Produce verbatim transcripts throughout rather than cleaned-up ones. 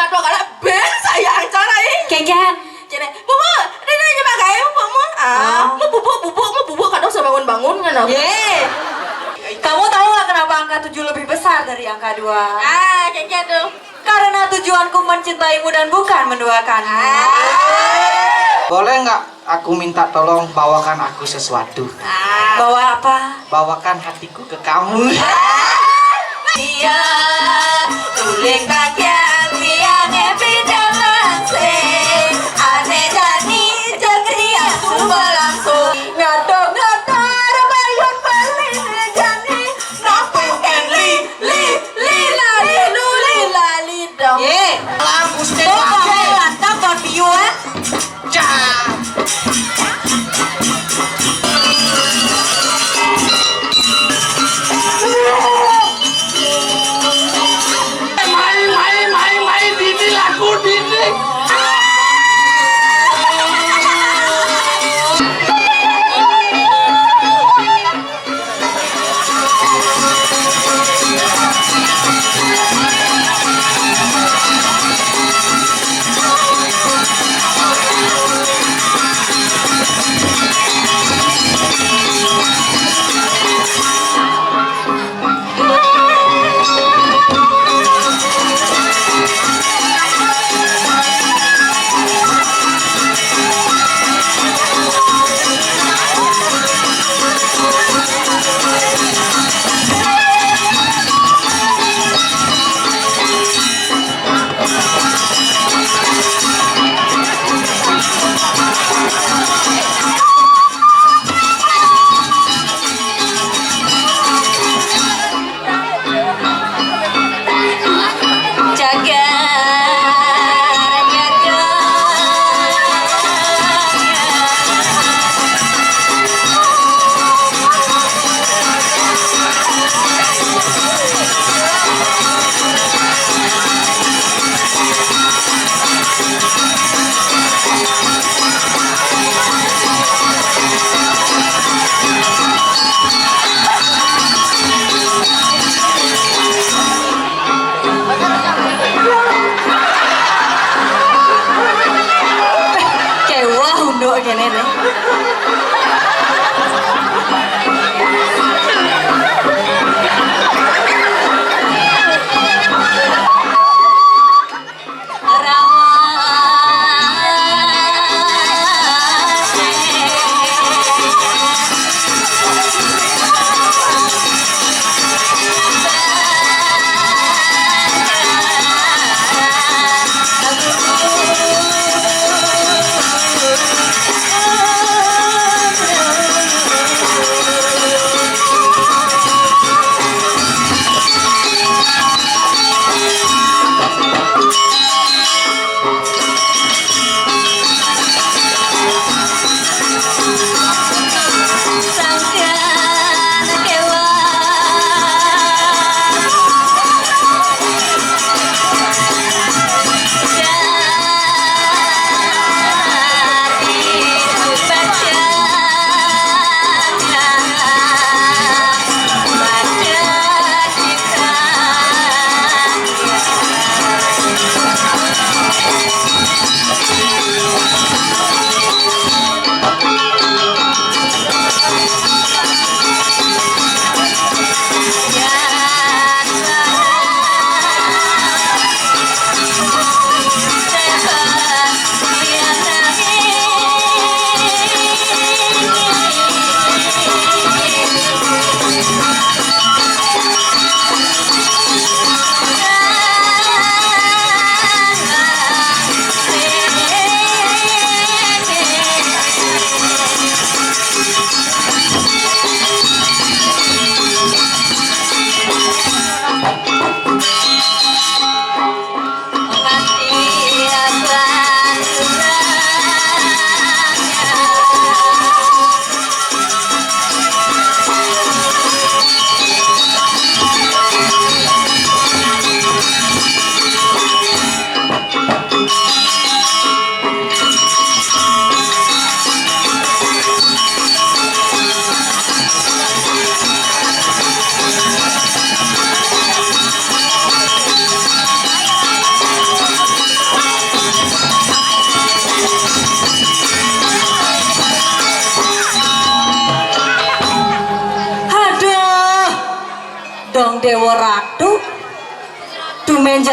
Kadua kala ben saya angcor ai. Kéngkén. Cenah, "Pupu, dina nyemak gaé, Pupu." Ah, mau bubuk, bubuk, mau bubuk, kadang sabangun-bangun ngana. Yé. Kamu tahu nggak kenapa angka tujuh lebih besar dari angka dua? Ah, kayak gitu. Karena tujuanku mencintaimu dan bukan menduakanmu. Ah. Boleh nggak aku minta tolong bawakan aku sesuatu? Ah. Bawa apa? Bawakan hatiku ke kamu. Iya, uling bagian tiang bidang langsing. Ané jani jegri aku langsung. Ngadong ngadar bayun beli jani. Nampung li, li, li, lali, lu, li, lali, dong. Yé. Lagu Tuh, kamu lantang kon biuan. Mai, mai, mai, mai, dini lagu dini.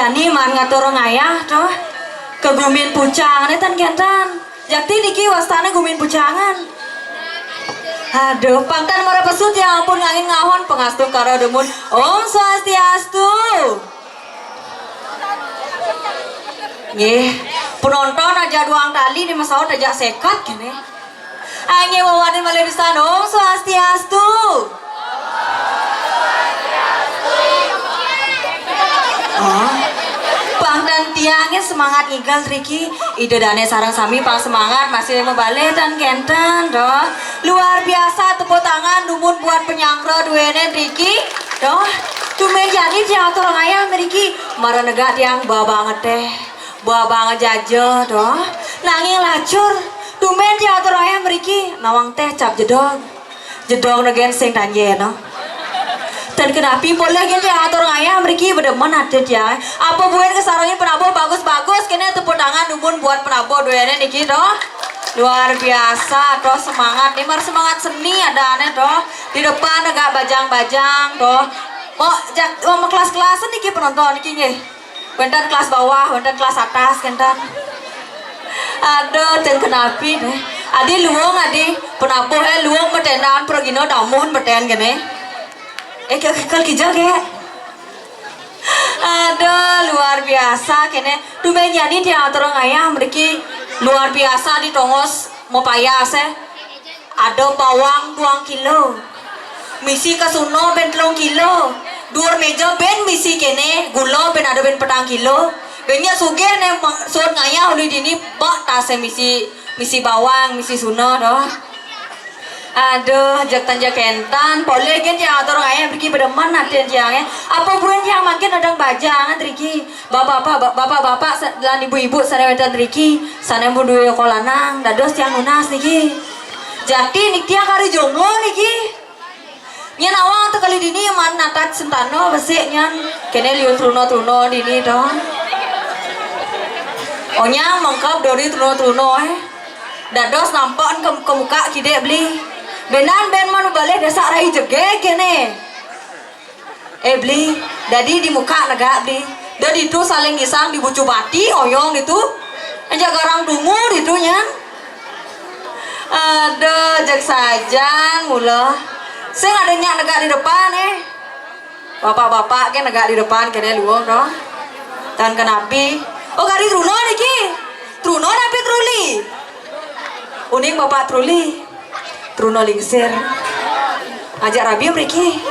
Jani maan ngatur ngayah to. Ka gumin pucang né tan kénten. Jakti niki wastané gumin pucangan. Aduh, pang tan marepesut ya ampun ngangin ngahon pangastungkara dumun. Om Swastiastu. Nggih, penonton aja duang tali né masaut aja sékat kéné. Nggih, wawanin malih pisan. Om Swastiastu. Oh. Pang tan tiangé semangat ngigal riki. Ida dané sareng sami pang semangat masih mabalih tan kénten, doh. Luar biasa, tepuk tangan dumun buat penyanggra duéné riki. Doh, tumbén jani tiang atur ngayah mriki. Mara negak tiang babanget téh. Babanget jaja, doh. Nanging lacur, tumbén tiang atur ngayah mriki. Nawang téh cap jedog. Jedog negén sing tanjé, no. Tan kenapi polih gén tiang atur ngayah mriki bedemen até tiang. Apa buin kasarengin penabuh bagus-bagus, kéné tepuk tangan dumun buat penabuh duéné niki, doh. Luar biasa, doh, semangat. Né mar semangat seni adané, doh. Di depan negak bajang-bajang, doh. Mau jak, mau kelas-kelasan niki penonton niki nggih. Wénten kelas bawah, wénten kelas atas, kénten. Aduh, ten kenapi deh. Adi luung, adi penabuh, eh, luung metendaan pragina damun meten kéné. Eh, ke, ke, kija, Gék. Aduh, luar biasa kéné. Tumbén jani tiang atur ngayah mriki luar biasa di tongos mapayas, eh. Ada bawang duang kilo. Misi kasuna bén telung kilo. Duur méja bén misi kéné, gula bén ada bén petang kilo. Bén nya sugih né ma-, suud ngayah uli dini bak tasé misi, misi bawang, misi suna doh. Aduh, jak tan jak kénten, polih gén tiang atur ngayah mriki bedemen até tiangé. Apa buin tiang mangkin nedang bajang riki? Bapak-bapak, bapak-bapak sa-, lan ibu-ibu sané wénten riki, sané mun duwé yoko lanang, dados tiang nunas niki. Jakti niki tiang kari jomblo niki. Nyén awang teka uli dini man natat sentana besik nyén. Kéné liu truna-truna dini to. Onyang mengkeb dori truna-truna, eh. Dados nampak ke, ke muka kidik beli. Bénan bén man balih désak rai jegég kéné. Eh, beli, dadi di muka negak, beli. Da ditu saling gisang di bucu bati, oyong ditu. Aja garang dungu ditu, nyan. Aduh, jeg sajan mula. Sing ada nyak negak di depan, eh. Bapak-bapak ke negak di depan, kéné luung, doh. Tan kenapi. Oh, kari truna niki. Truna napi truli? Uning bapak truli. Truna lingsir. Ajak rabi mriki.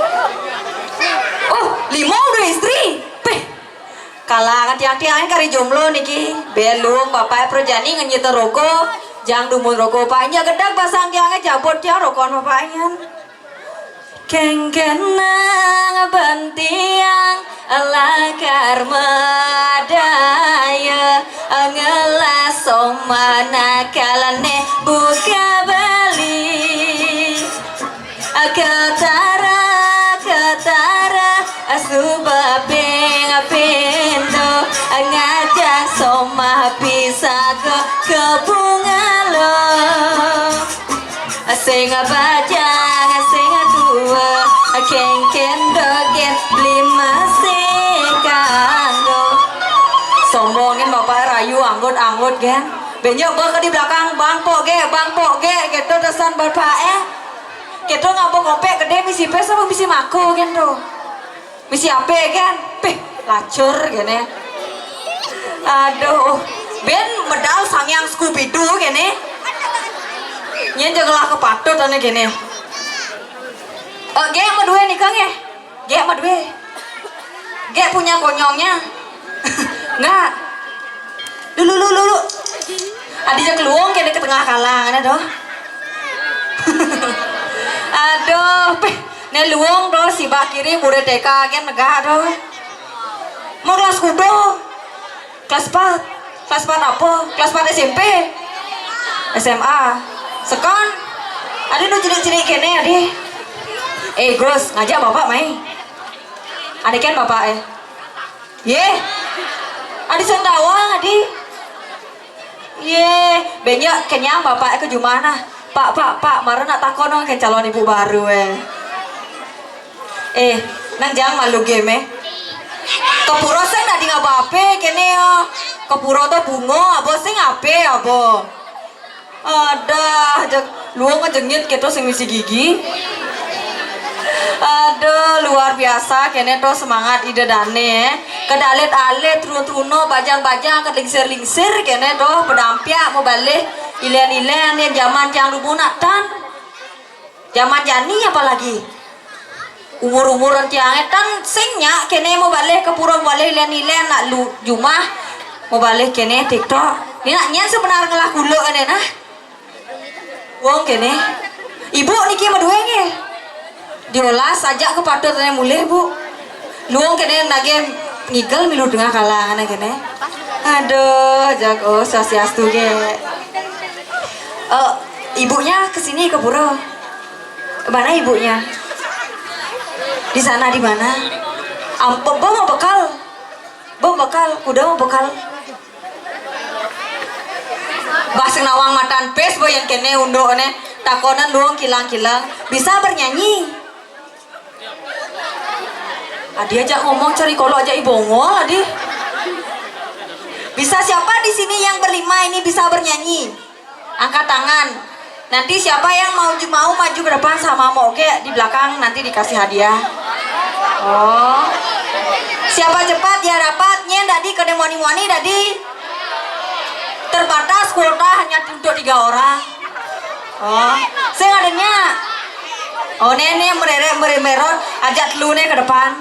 Oh, lima udah istri. Peh. Kalangan tiang-tiang kari jomblo niki. Bén luung bapak prajani ngenyita roko. Jang dumun roko, Pak. Nya gedeg basang tiangé jabut tiang rokoan bapak nyan. Kéngkénang bén tiang lakar madaya ngelah somah nakalané buka beli. Ketara, ketara, suba ping pindo ngajak somah pisaga ke bungalow. Sing bajang, sing tua, kéngkén dogén, beli masih kanggo. Sombongin bapak rayu anggut-anggut, gén. Bén nya bek di belakang, Bang Pok gé, Bang Pok gé, gitu tesan bapak, eh. Gitu ngabok ngopek gedé misi pés apa misi mako, gén, tuh. Misi apé gén? Pih, lacur kéné. Aduh, bén medal sangyang Scooby-Doo kéné. Nyén ja ngelah kepatut ané kéné. Eh, Gék madué nika, Gék? Gék madué? Gék punya konyolnya? Enggak. Dulu, dulu, dulu. Adi ja keluung kéné ke tengah kalang, ada doh. Aduh, peh, né luung doh, sibak kiri, murid T K gén negak doh. Mau kelas kudo? Kelas empat. Kelas empat apa? Kelas empat S M P? S M A. Sekon? Adi nu cilik-cilik kéné, adi. Eh, Gus, ngajak bapak mai. Adi kan bapak, eh. Yé. Adi sing tawang, adi. Yé, bén nya kenyang bapak ke jumah nah. Pak, pak, pak, mara nak takon dong ke calon ibu baru, eh. Eh, nang jang malu game, eh. Kepuro sing dadi Ape kéné ya? Ka pura to bunga, aba sing ape aba? Adah, jak luung kejengit kéto sing misi gigi. Aduh, luar biasa kéné to semangat Ida Dané. Kedalit-alit, trun-truna, bajang-bajang, kelingsir-lingsir kéné to, pedampiak mabalih ilén-ilén yén jaman tiang dumun nak tan. Jaman jani apalagi. Umur-umuran tiangé tan sing nyak kéné mabalih ka pura mabalih ilén-ilén nak lu jumah mabalih kéné TikTok. Ni nak nyén sebenar ngelah kuluk kéné nah. Wong kéné. Ibu niki madué nggih. Diolas ajak ka patut ané mulih, Bu. Luung kéné nagih ngigel milu tengah kalangan kéné. Aduh, jak oh swastiastu gé. Eh, ibunya ke sini ke pura. Ke mana ibunya? Di sana di mana? Ampun, bawa bekal. Bawa bekal, kuda bawa bekal. Bah sing nawang matan pis bo yén kéné unduk né. Takonan luung kilang-kilang. Bisa bernyanyi? Adi ajak ngomong cari kolok ajak ibongol adi. Bisa siapa di sini yang berlima ini bisa bernyanyi? Angkat tangan. Nanti siapa yang mau mau maju ke depan sama mau oke di belakang nanti dikasih hadiah. Oh. Siapa cepat dia dapat nyén dadi kada muani-muani dadi. Terbatas kuota hanya untuk tiga orang. Oh, sing ada nyak. Oh, néné mererek meremeron ajak telu né ke depan.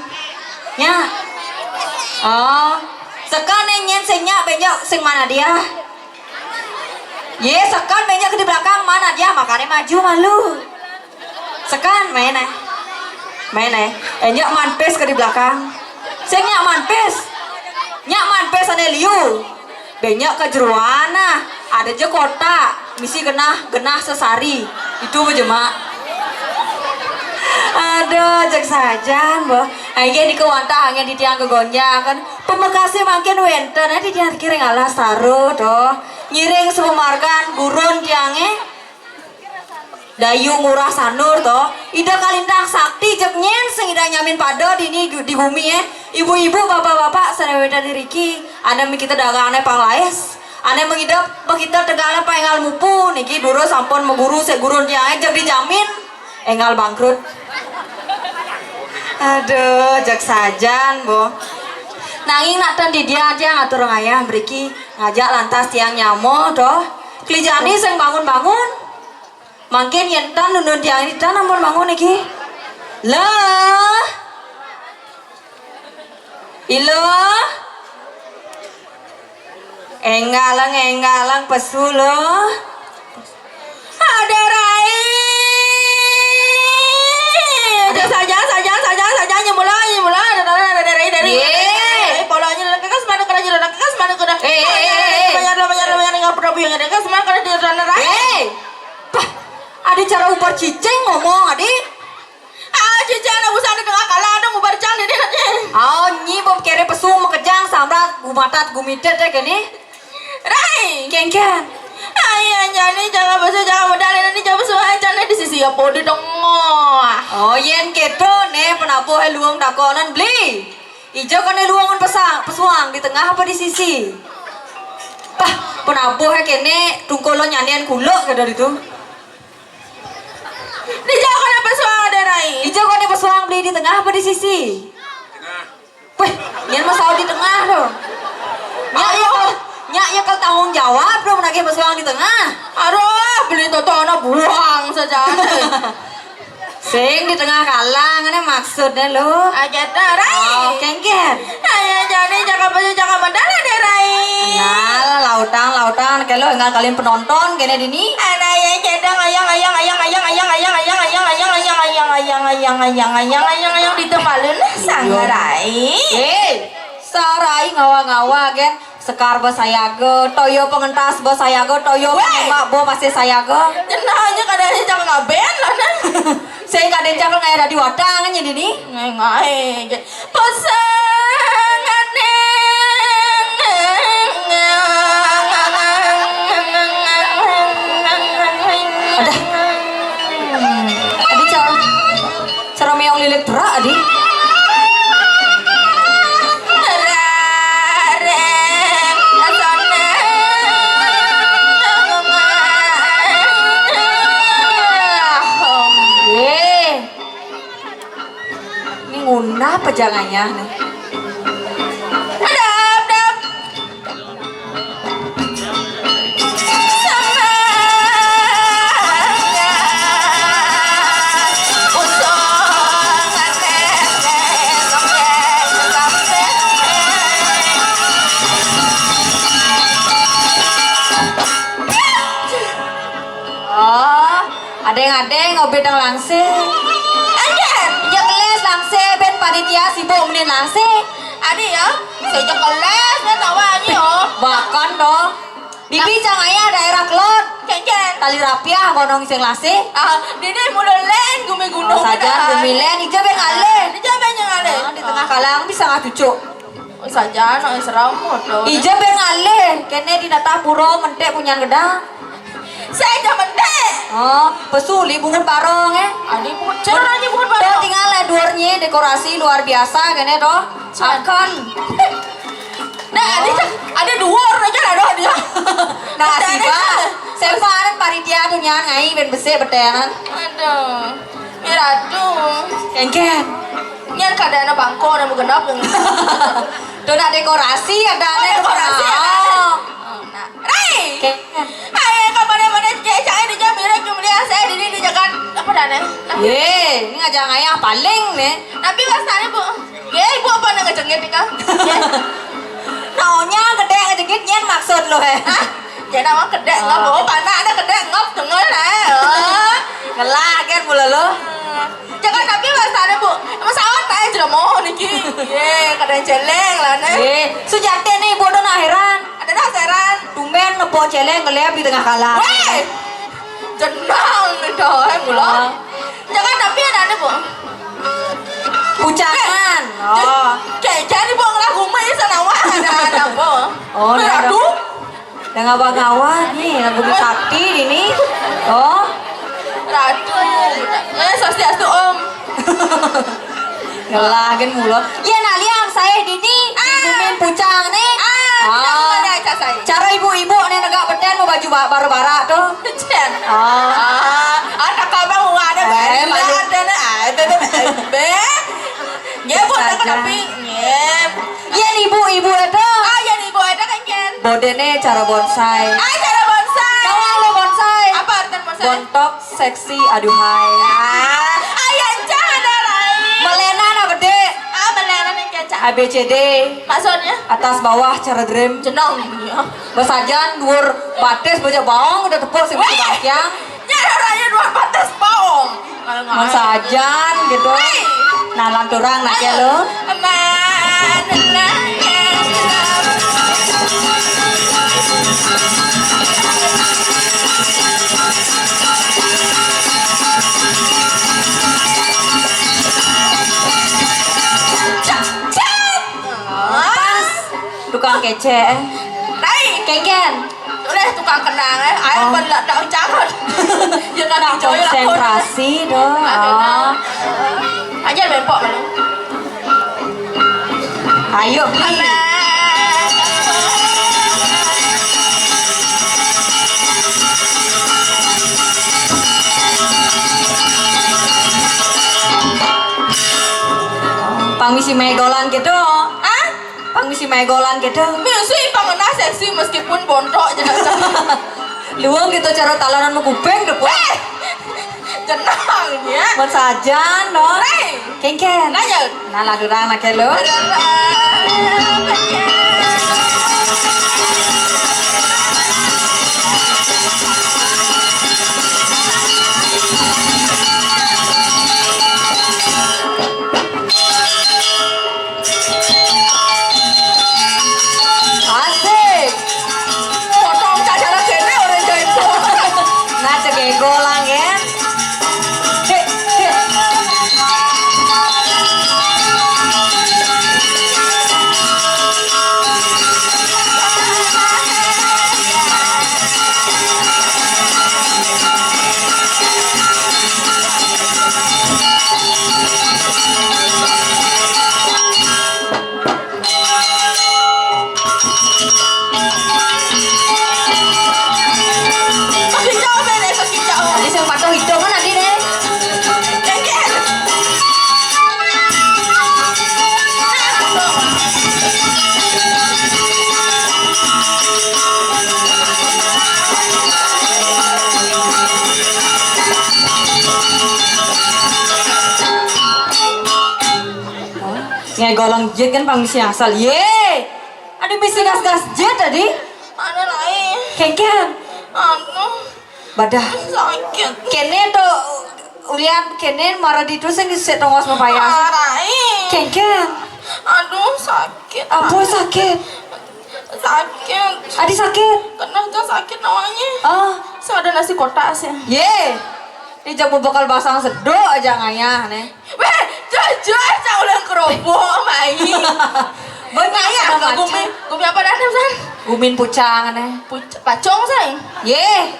Nyak. Oh, sekan né nyén sing nyak benjok sing mana dia? Yé, sekan benjok ke di belakang mana dia? Makanya maju malu. Sekan main eh. Main eh. Enjak manpis ke di belakang. Sing nyak manpis. Nyak manpis ané liu. Benjok ka jeroan nah. Ada ja kotak. Misi genah, genah sesari. Itu bejemak. Aduh, jak sajan, boh. Ayo di kewantah angin di tiang kegonjang kan. Pamekasé mangkin wénten, eh, di tiang kiring alas taruh, toh. Ngiring sepemargan gurun tiangé. Dayu Ngurah Sanur to, Ida Kalintang Sakti jeg nyén sing Ida nyamin pada dini gu-, di gumi eh. Ibu-ibu, bapak-bapak, sané wénten iriki, ané mekita dagang ané pang laés, ané mengidep mekita tegal ané pang énggal mupu, niki duru sampun meguru sik gurun tiangé jeg dijamin énggal bangkrut. Aduh, jeg sajan, boh. Nanging nak ten didian tiang atur ngayah mriki ngajak lantas tiang nyama, toh. Klijani sing bangun-bangun. Mangkin yén tan nundun tiang niki tan ampun bangun niki. Lah. Ila. Énggalang, énggalang pesu lo. Ada rai. Ada saja, saja, saja, saja, nyemula, nyemula, ada, ada, ada rai dari. Yé. Rai, polanya ada kekas mana kena jero, ada kekas mana kena. Eh, eh, eh, eh, eh. Banyak lo, banyak lo, banyak lo, nggak pernah buyung ada kekas mana kena jero, ada rai. Eh. Pah, ada cara ubar cicing ngomong, adi. Ah, cicing ada busana tengah kalah dong ubar cang di dia. Oh, nyi bom kere pesung makejang samrat gumatat gumitet deh gini. Rai. Kéngkén. Ai, anjani jangan besar jangan modal ini jangan besar aja nih di sisi apa di dong. Oh, yén kéto né penabuh luung takonan beli. Ijo kéné luungan pesang, pesuang di tengah apa di sisi? Pah, penabuh kéné tungkul lo nyandian kuluk kéto ditu. Dijauh kada pesuang ada rai. Dijauh kada pesuang beli di tengah apa di sisi? Weh, nyén mau saut di tengah tuh. Nyak ya kalau nyak ya kalau tanggung jawab dong nagih pesuang di tengah. Aduh, beli toto ana buang saja. Sing di tengah kalang, ini maksudnya lo. Aja ta, rai. Oh, kéngkén. Ayo jadi jangan baju jangan modal ada rai. Nah, lautan, lautan, kalau enggak kalian penonton kene dini. Anak ya cedang ayang ayang ayang ayang ayang ayang ayang ayang ayang ayang ayang ayang ayang ayang ayang ayang ayang ayang di tempalun sanggarai. Eh, sarai ngawa-ngawa gen sekar besayaga, toyo pengentas besayaga, toyo penembak bo masih sayaga. Jenahnya kada ada cakap ngaben lah nah. Saya kada cakap ngaya dadi watang nya dini. Ngai ngai. Pasangan. Adah. Adi cara cara meong lilit terak adi. Jangan ya nih. Adap, adap. Semangat. Usung ngateh, ngateh, ngateh. Oh, adéng-adéng obé tang langsé. Anjir, ija kelés langsé, bén panitia sibuk menin langsé. Adi ya, saya ija kelés, nggak tahu aja ya. Bahkan dong. Bibi cang ayah daerah Kelot. Céncén. Tali rapiah gonong sing langsé. Ah, dini mula lén gumi gunung. Oh, sajan gumi lén, ija bén ngalih. Ija bén ngalih. Ah, di tengah kalang bisa nggak cucuk. Sajan, ai seram motor. Ija bén ngalih, kéné di natah pura mentik punyan gedang. Saya ija mentik. Oh, pesu li bungut barong, eh. Adi bungut, cara aja bungut barong. Tuh tinggal, eh, duurnya dekorasi luar biasa, kéné tuh. Akan. Nah, adi, adi duur aja ada dia. Nah, siba. Sefa panitia tuh nyan ngai bén besik beténan. Aduh. Ya, Ratu. Kénkén. Nyan kadéna bangko, nama genep. Tuh, nak dekorasi ada. Oh, dekorasi ada. Oh. Nah, Rai. Kénkén. Hai, ka mana-mana, cék, cék, di jam mirip, jam dia, saya di, di jagat, apa dah, nih? Yé, ini ngajak ngayah paling, nih. Tapi maksudnya, Bu, yé, Ibu apa nih ngejengit, nih, Kang? Yé. Naonya gedé ngejengit, nyen maksud lo, eh. Hah? Jadi nama kedék ngep, oh, panak ada kedék ngep, dengar lah, oh. Ngelah, kan, mula lo. Jangan tapi mas ada, Bu. Mas awak tak aja mau niki. Ye, kadang celeng lah, nih. Ye, sujati nih, Bu, udah nah heran. Ada dah heran. Tumben nepo celeng ngelep di tengah kalang. Weh, jenang nih dah, eh, mula. Ah. Jangan tapi ada, ada, Bu. Pucangan. Oh. Kayak jadi, Bu, ngelah rumah ya, sana wah, ada, ada, Bu. Oh, ada. Aduh. Dah ngawa-ngawa nih, lagu sakti ini. Oh. Ratu. Eh, swastiastu, Om. Ngelah kan mulut. Ya, nah, liang saya dini. Ah. Gumin pucang nih. Ah, ah. Cara ibu-ibu nih negak beten mau baju ba-, bara-bara tuh. Cen. Ah. Ah, ada kabang ada. Eh, baju ada nih. Ah, itu tuh. Be. Ya, Bu, tapi. Nggih. Yén ibu-ibu éta. Ah, yén ibu éta kan, Jen. Bodéné cara bonsai. Ah, cara bonsai. Tahu lo bonsai? Apa artinya bonsai? Bontot, seksi, aduhai. Ah, ah, ya, Cak, ada lain. Melénan apa, Dék? Ah, melénan yang kecak. A B C D. Maksudnya? Atas bawah cara dream. Jenong, ya. Besajan, duur batis, bajak baong, udah tepuk sing bajak bakiang. Nyara raya dua batas baong. Mun sajan gitu. Hei. Nah, lanturang nak ya lo. Aman lah. Cak, cak. Pas. Tukang kecé. Rai. Kénkén. Udah tukang kenang, eh. Ayo, oh, pada tak ucapkan. Ya kan, nah, dicoy lah, konsentrasi dong. Akhirnya. Oh. Aja bempok, malu. Ayo, Bi. Alah. Pang misi megolan gitu. Ah? Pang misi megolan gitu. Misi pang ngenah seksi meskipun bontok aja. Luang gitu cara talanan mau kuping deh, Bu. Eh! Tenang ya. Mun sajan, no. Hei! Kénkén. Lanjut. Nah, lagu orang nak lo. Asik. Potong cara kéné orang jahit. Nah, cek ego lah, ya. Hé, hé. Orang jit kan pang misi asal. Ye. Ada misi gas-gas jit tadi. Ada lain. Kengken. Anu. Badah. Sakit. Kene to ulian kene mara di tu sing sik tongos mapayas. Arai. Kengken. Aduh, sakit. Apa sakit? Sakit. Adi sakit. Kena aja sakit nawanya. Ah. Saya ada nasi kotak sih. Ye. Ini jamu bakal basang sedok aja ngayah nih. Weh, jujur aja ulang keroboh mai. Banyak ya, gumi, gumi apa dah, San? Gumin pucang nih. Puc-, pacong, say. Ye.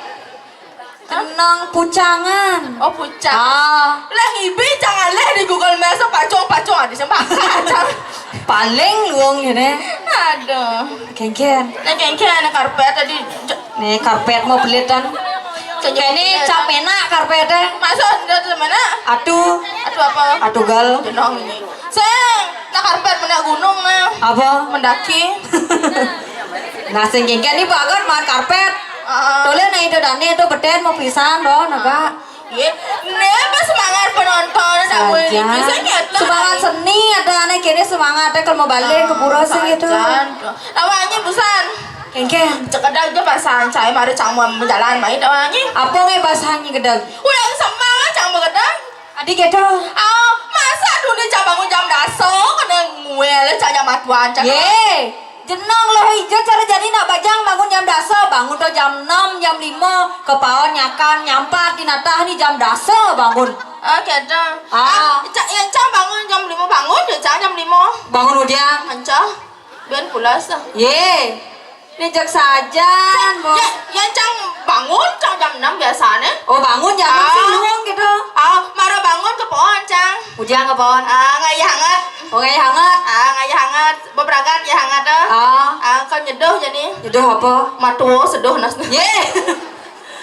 Tenang pucangan. Oh, pucang. Ah. Lah, ibi jangan leh di Google Maps pacong-pacong ada sembah. Paling luang ya nih. Aduh. Kengken. Nah, kengken ada karpet tadi. Nih, karpet mau pelitan. Kene cap enak karpetnya. Masuk, udah tuh mana? Atu. Atu apa? Atu gal. Jenong ini. Sing, nah karpet mana gunung nah. Apa? Mendaki. Nah, sing kengken ini bagus makan karpet. Ah. Tole nah itu dane itu beten mau pisan doh, naga. Ye, ne apa semangat penonton, tak boleh. Saja. Biasanya tuh. Semangat seni ada aneh kene semangat kalau mau balik ke pura sih gitu. Saja. Awalnya busan. Kengken. Cek ada aja pasan, saya mari cang mau berjalan main awalnya. Apa nge pasannya gedeg? Udah semangat cang mau gedeg. Adi gitu. Ah, masa dunia cang bangun jam daso kena nguel cang jam matuan cang. Ye. Jenang loh ijo cara jadi nak bajang bangun jam daso, bangun tuh jam enam, jam lima, ke paon nyakan, nyampat di natah nih jam daso bangun. Ah, gitu. Ah. Ah, cak yang cang bangun jam lima bangun ya cang jam lima. Bangun udiang. Ancah. Ben pulas ah. Ye. Ini jak sajan, Bo. Ya, ya cang bangun cang jam enam biasanya. Oh, bangun jam enam sih luang gitu. Ah, mara bangun ke pohon cang. Udiang ke pohon. Ah, ngayah hangat. Oh, ngayah hangat. Ah, ngayah hangat. Beberagat ya hangat ah. Ah. Ah, kan nyeduh jadi. Nyeduh apa? Matuo seduh nas. Ye.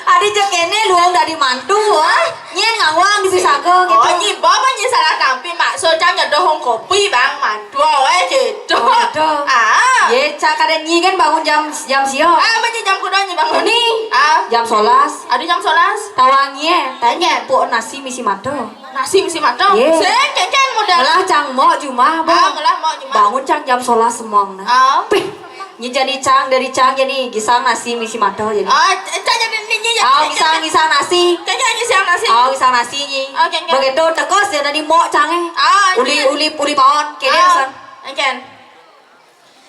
Adi cek kene luang dari mantu, ah. Nyen ngawang di pisaga gitu. Oh, nyi bapa nyi salah tampi maksud cang nyeduh hong kopi bang mantu, eh gitu. Oh, gitu. Ah. Ye, cak kada nyi kan bangun jam jam sio. Ah, banyi jam kuda nyi bangun. Ini. Ah. Jam solas. Adi jam solas. Tawang ye, tanya pok nasi misi mato. Nasi misi mato. Ye. Sing kengken modal. Ngelah cang mok jumah, Bo. Ah, ngelah mok jumah. Bangun cang jam solas semong nah. Ah. Pih. Nyi jadi cang, dari cang jadi gisang nasi misi mato jadi. Ah, cang jadi ni nyi ya. Ah, gisang gisang nasi. Cang jadi gisang nasi. Ah, gisang nasi nyi. Ah, kengken. Begitu tekos dia tadi mok cang eh. Ah, uli uli uli paon. Kene gisang. Kengken.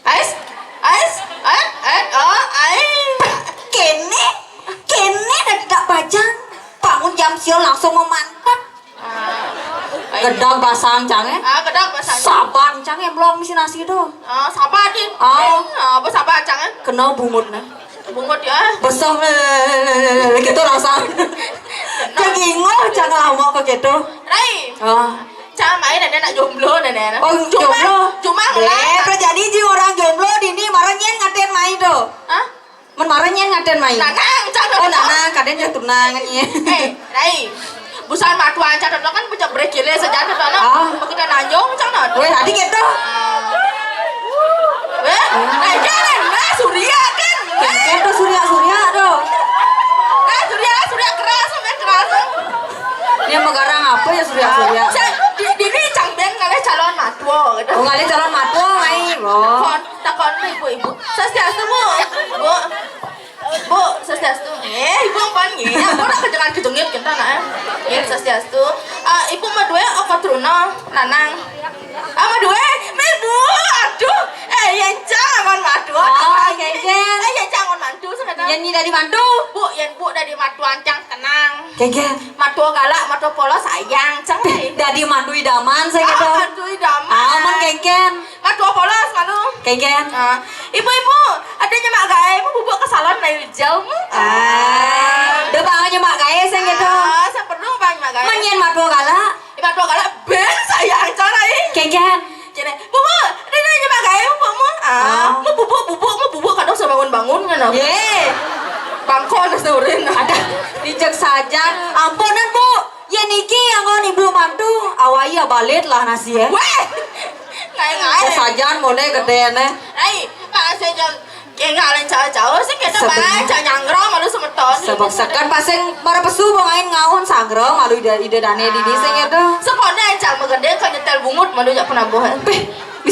Ais, ais, ais, oh, ais. Kene, kene dah tidak bajang. Bangun jam sio langsung memantat. Ah. Gedang basang cang eh. Ah, gedang basang. Saban cang eh belum misi nasi tu. Ah, saban din. Ah. Ah, apa saban cang eh? Kena bungut nah. Bungut ya. Besar gitu langsung. Cang ingoh cang lama ke gitu. Rai. Ah. Cang main ada nak jomblo dan ada. Oh, jomblo. Cuma lah. Jadi ji orang jomblo di ni marah nyen ngaten main tu. Hah? Men marah nyen ngaten main. Nanang cang. Oh, nanang kaden jatuh tunangan ni. Eh, Rai. Busan matuan cang tu kan punya brekile saja tu kan. Ah. Begitu nanyong cang tu. Weh, tadi gitu. Weh, Rai jangan. Nah, Surya kan. Kan tu Surya Surya tu. Nah, Surya Surya keras sampai keras. Dia megarang apa ya Surya Surya? Di, di ni cang ben ngalih calon matuo gitu. Oh, ngalih calon matuo ngai. Oh. Kon, takon ibu-ibu. Swastiastu, Bu. Bu. Bu, swastiastu. Eh, ibu apa ni? Aku nak kejengan kejengit kita nak. Eh, swastiastu. Ah, ibu madue apa truna lanang? Ah, madue. Meh, Bu. Aduh. Eh, yang cang angon matuo. Oh, kengken. Eh, yang cang angon mantu sekarang. Yang ni dari mantu. Bu, yang Bu dari matuan cang tenang. Kengken. Matuo galak, matuo polos sayang, cang. Dari mantu idaman saya gitu. Ah, mantu idaman. Ah, aman kengken. Matuo polos malu. Kengken. Ah, ibu-ibu, ada nyemak gae, mau bubuk ke salon lain jauh. Ah, dah bang nyemak gae saya gitu. Ah, saya perlu bang nyemak gae. Manyen matuo galak. Matuo galak ben sayang cara ini. Kengken. Cene, "Bu, Bu, ini aja pakai, Bu, Bu." Ah, mau bubuk, bubuk, mau bubuk kadang sebangun-bangun kan aku. Ye. Bangkon sedurin. Ada dijak saja. Ampunan, Bu. Ya niki yang ngon ibu mantu. Awai ya balit lah nasi ya. Weh. Ngai-ngai. Sajan model gede ne. Ai, Pak Sejam. Kengkalen jauh-jauh sih kita bae, cak nyanggra malu semeton. Sebab sekan paseng mara pesu bongain ngaun sanggra malu ida ida dane di desa gitu. Sekone cak megede ke nyetel bungut malu jak penabuhan. Peh,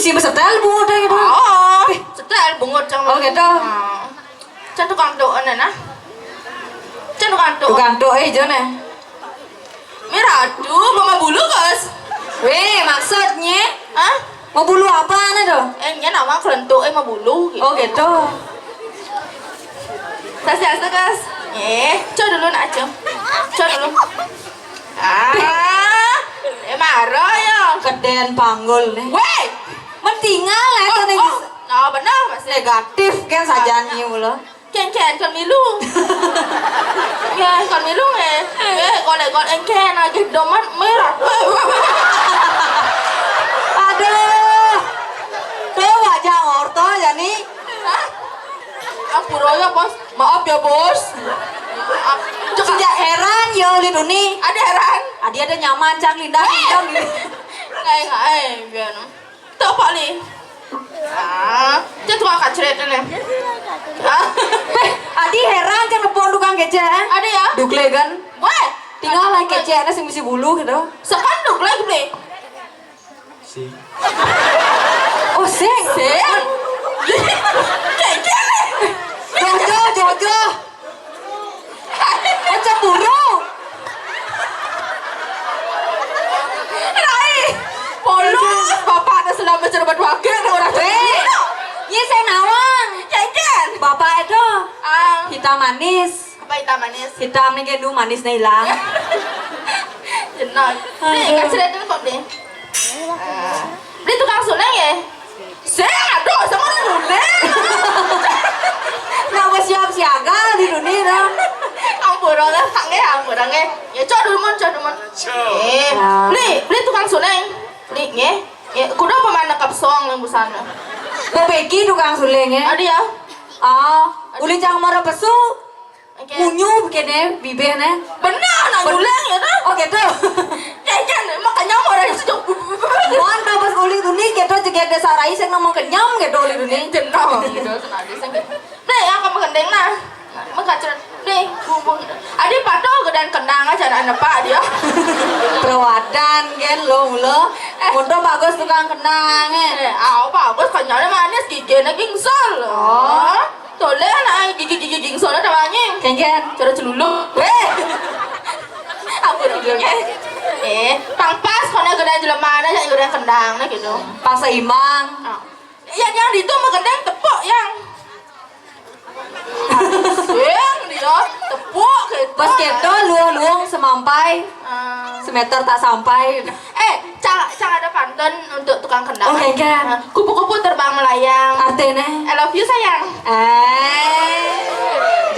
Si besetel bungut gitu. Oh, setel bungut cang. Oh, gitu. Nah. Cang tukang tuk, nah. Cang tukang tuk. Tukang tuk, eh, jone. Miratu, mama bulu, Bos. Weh, maksudnya? Hah? Mau bulu apa, nah, tuh? Eh, nya nama kelentuk, eh, mau bulu, gitu. Oh, gitu. Swastiastu, Gus. Eh, coba dulu, nak, coba. Coba dulu. Ah, eh, marah ya. Kedén panggul nih. Weh! Mentingal ya, oh, tuh, nih, oh. Nah, benar, Mas. Negatif kan sajannya mula. Kén, kén, kén milu. Ya, kén milu, eh. Eh, golek, golek, kén, lagi doman merah. Aduh. Tuh, wajah orto, ya, nih. Hah? Ampura ya, Bos. Maaf ya, Bos. Maaf. Sejak heran ya, Uli Duni. Ada heran? Adi ada nyaman, cang, lindah, lindah, gitu. Ngai, ngai, biar. Tuh, Pak Li. Ah, dia tukang kacret ini. Ah. Weh, adi heran kan nepon tukang kecek, eh? Ada ya? Dukle kan? Weh. Tinggal lah kecek, ada sing bisi bulu gitu. Sekan dukle gede. Sing. Oh, sing. Sing. Kecek nih. Jojo, Jojo. Oh, cemburu. Rai, polos, bapak ada selama cerbat wakil, ada orang cemburu. Weh, iya, saya nawang. Cengken. Bapak itu. Ah. Hitam manis. Apa hitam manis? Hitam nih, kayak dulu manisnya hilang. Jenol. Nih, kasih lihat dulu kok, deh. Ah. Beli tukang suleng ya? Sing, aduh, sama orang nulis. Nak bersiap siaga di dunia dah. Ampun, orang sange, ampun, orang eh. Ya, cok dulu, Mon, cok dulu, Mon. Eh, beli, beli tukang suleng. Beli, nge. Ya, kudu apa mana kap soang yang busana? Bebeki tukang suleng, ya? Ada ya? Ah, uli cang mara pesu. Oke. Munyu kene bibih ne. Bener, nak ngulang ya, toh? Oh, gitu. Jangan, makanya orang itu. Muan dah pas uli duni gitu, juga desa rai sing ngomong kenyam gitu uli duni. Jenong gitu, senada sing gitu. Nah, yang kamu gendeng nah. Mengkacret. Nih, bubung. Adi patuh gedan kendang aja anak pak dia. Perawadan gen lo, lo. Eh. Untuk bagus tukang kendang, eh. Eh, au bagus, kenyalnya manis, giginya gingsel. Oh. Toleh anak gigi-gigi gingsel ada banyak. Kengken. Cara celulu. Weh. Aku dulunya. Eh, pang pas kau nak gedan jelema, nak gedan kendang, nah gitu. Pas seimbang. Ah. Iya, yang itu mah gendeng tepuk yang. Yang dia tepuk gitu. Pas gitu luang-luang semampai. Ah. Semeter tak sampai. Eh, cang, cang ada pantun untuk tukang kendang. Oh, kengken. Nah, kupu-kupu terbang melayang. Artinya? I love you, sayang. Eh,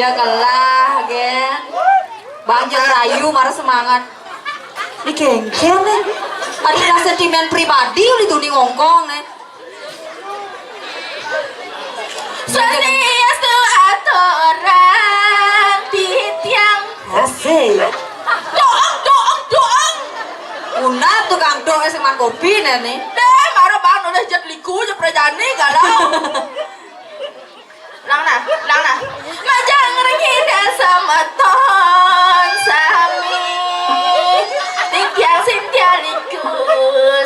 jagalah, gen. Bang Jeng Rayu marah semangat. Di kengken nih. Ada sentimen pribadi udah tuh di Hongkong nih. Swastiastu aturang titiang. Asik. Doang, doang, doang. Una tukang doa sing man kopi nih. Deh, mara bang udah jet liku je prajani galau. Ulang nah, ulang nah. Majang ring ida semeton sami. Titiang sintia liku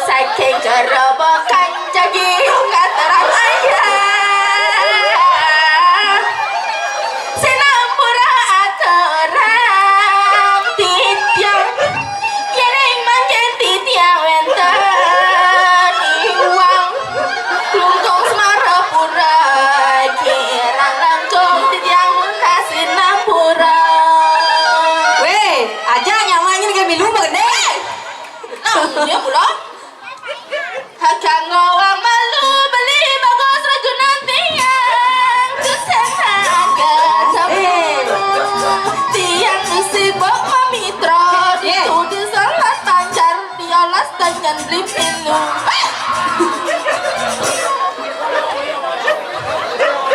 saking kerobokan jagi katerang ayah. Sinampura aturang titiang. Yén ing mangkin titiang wénten iwang, Klungkung Semarapura, kirang langkung titiang muntas sinampura. Wéh, aja nyamannya nih kayak milu mah gedé. Nah, iya pula. Kanggo wong malu beli bagus rajunan tiang. Tusén harga sampun. Tiang sibuk mamitra. Ditu di selat Banjar, diolas danyan beli pilu.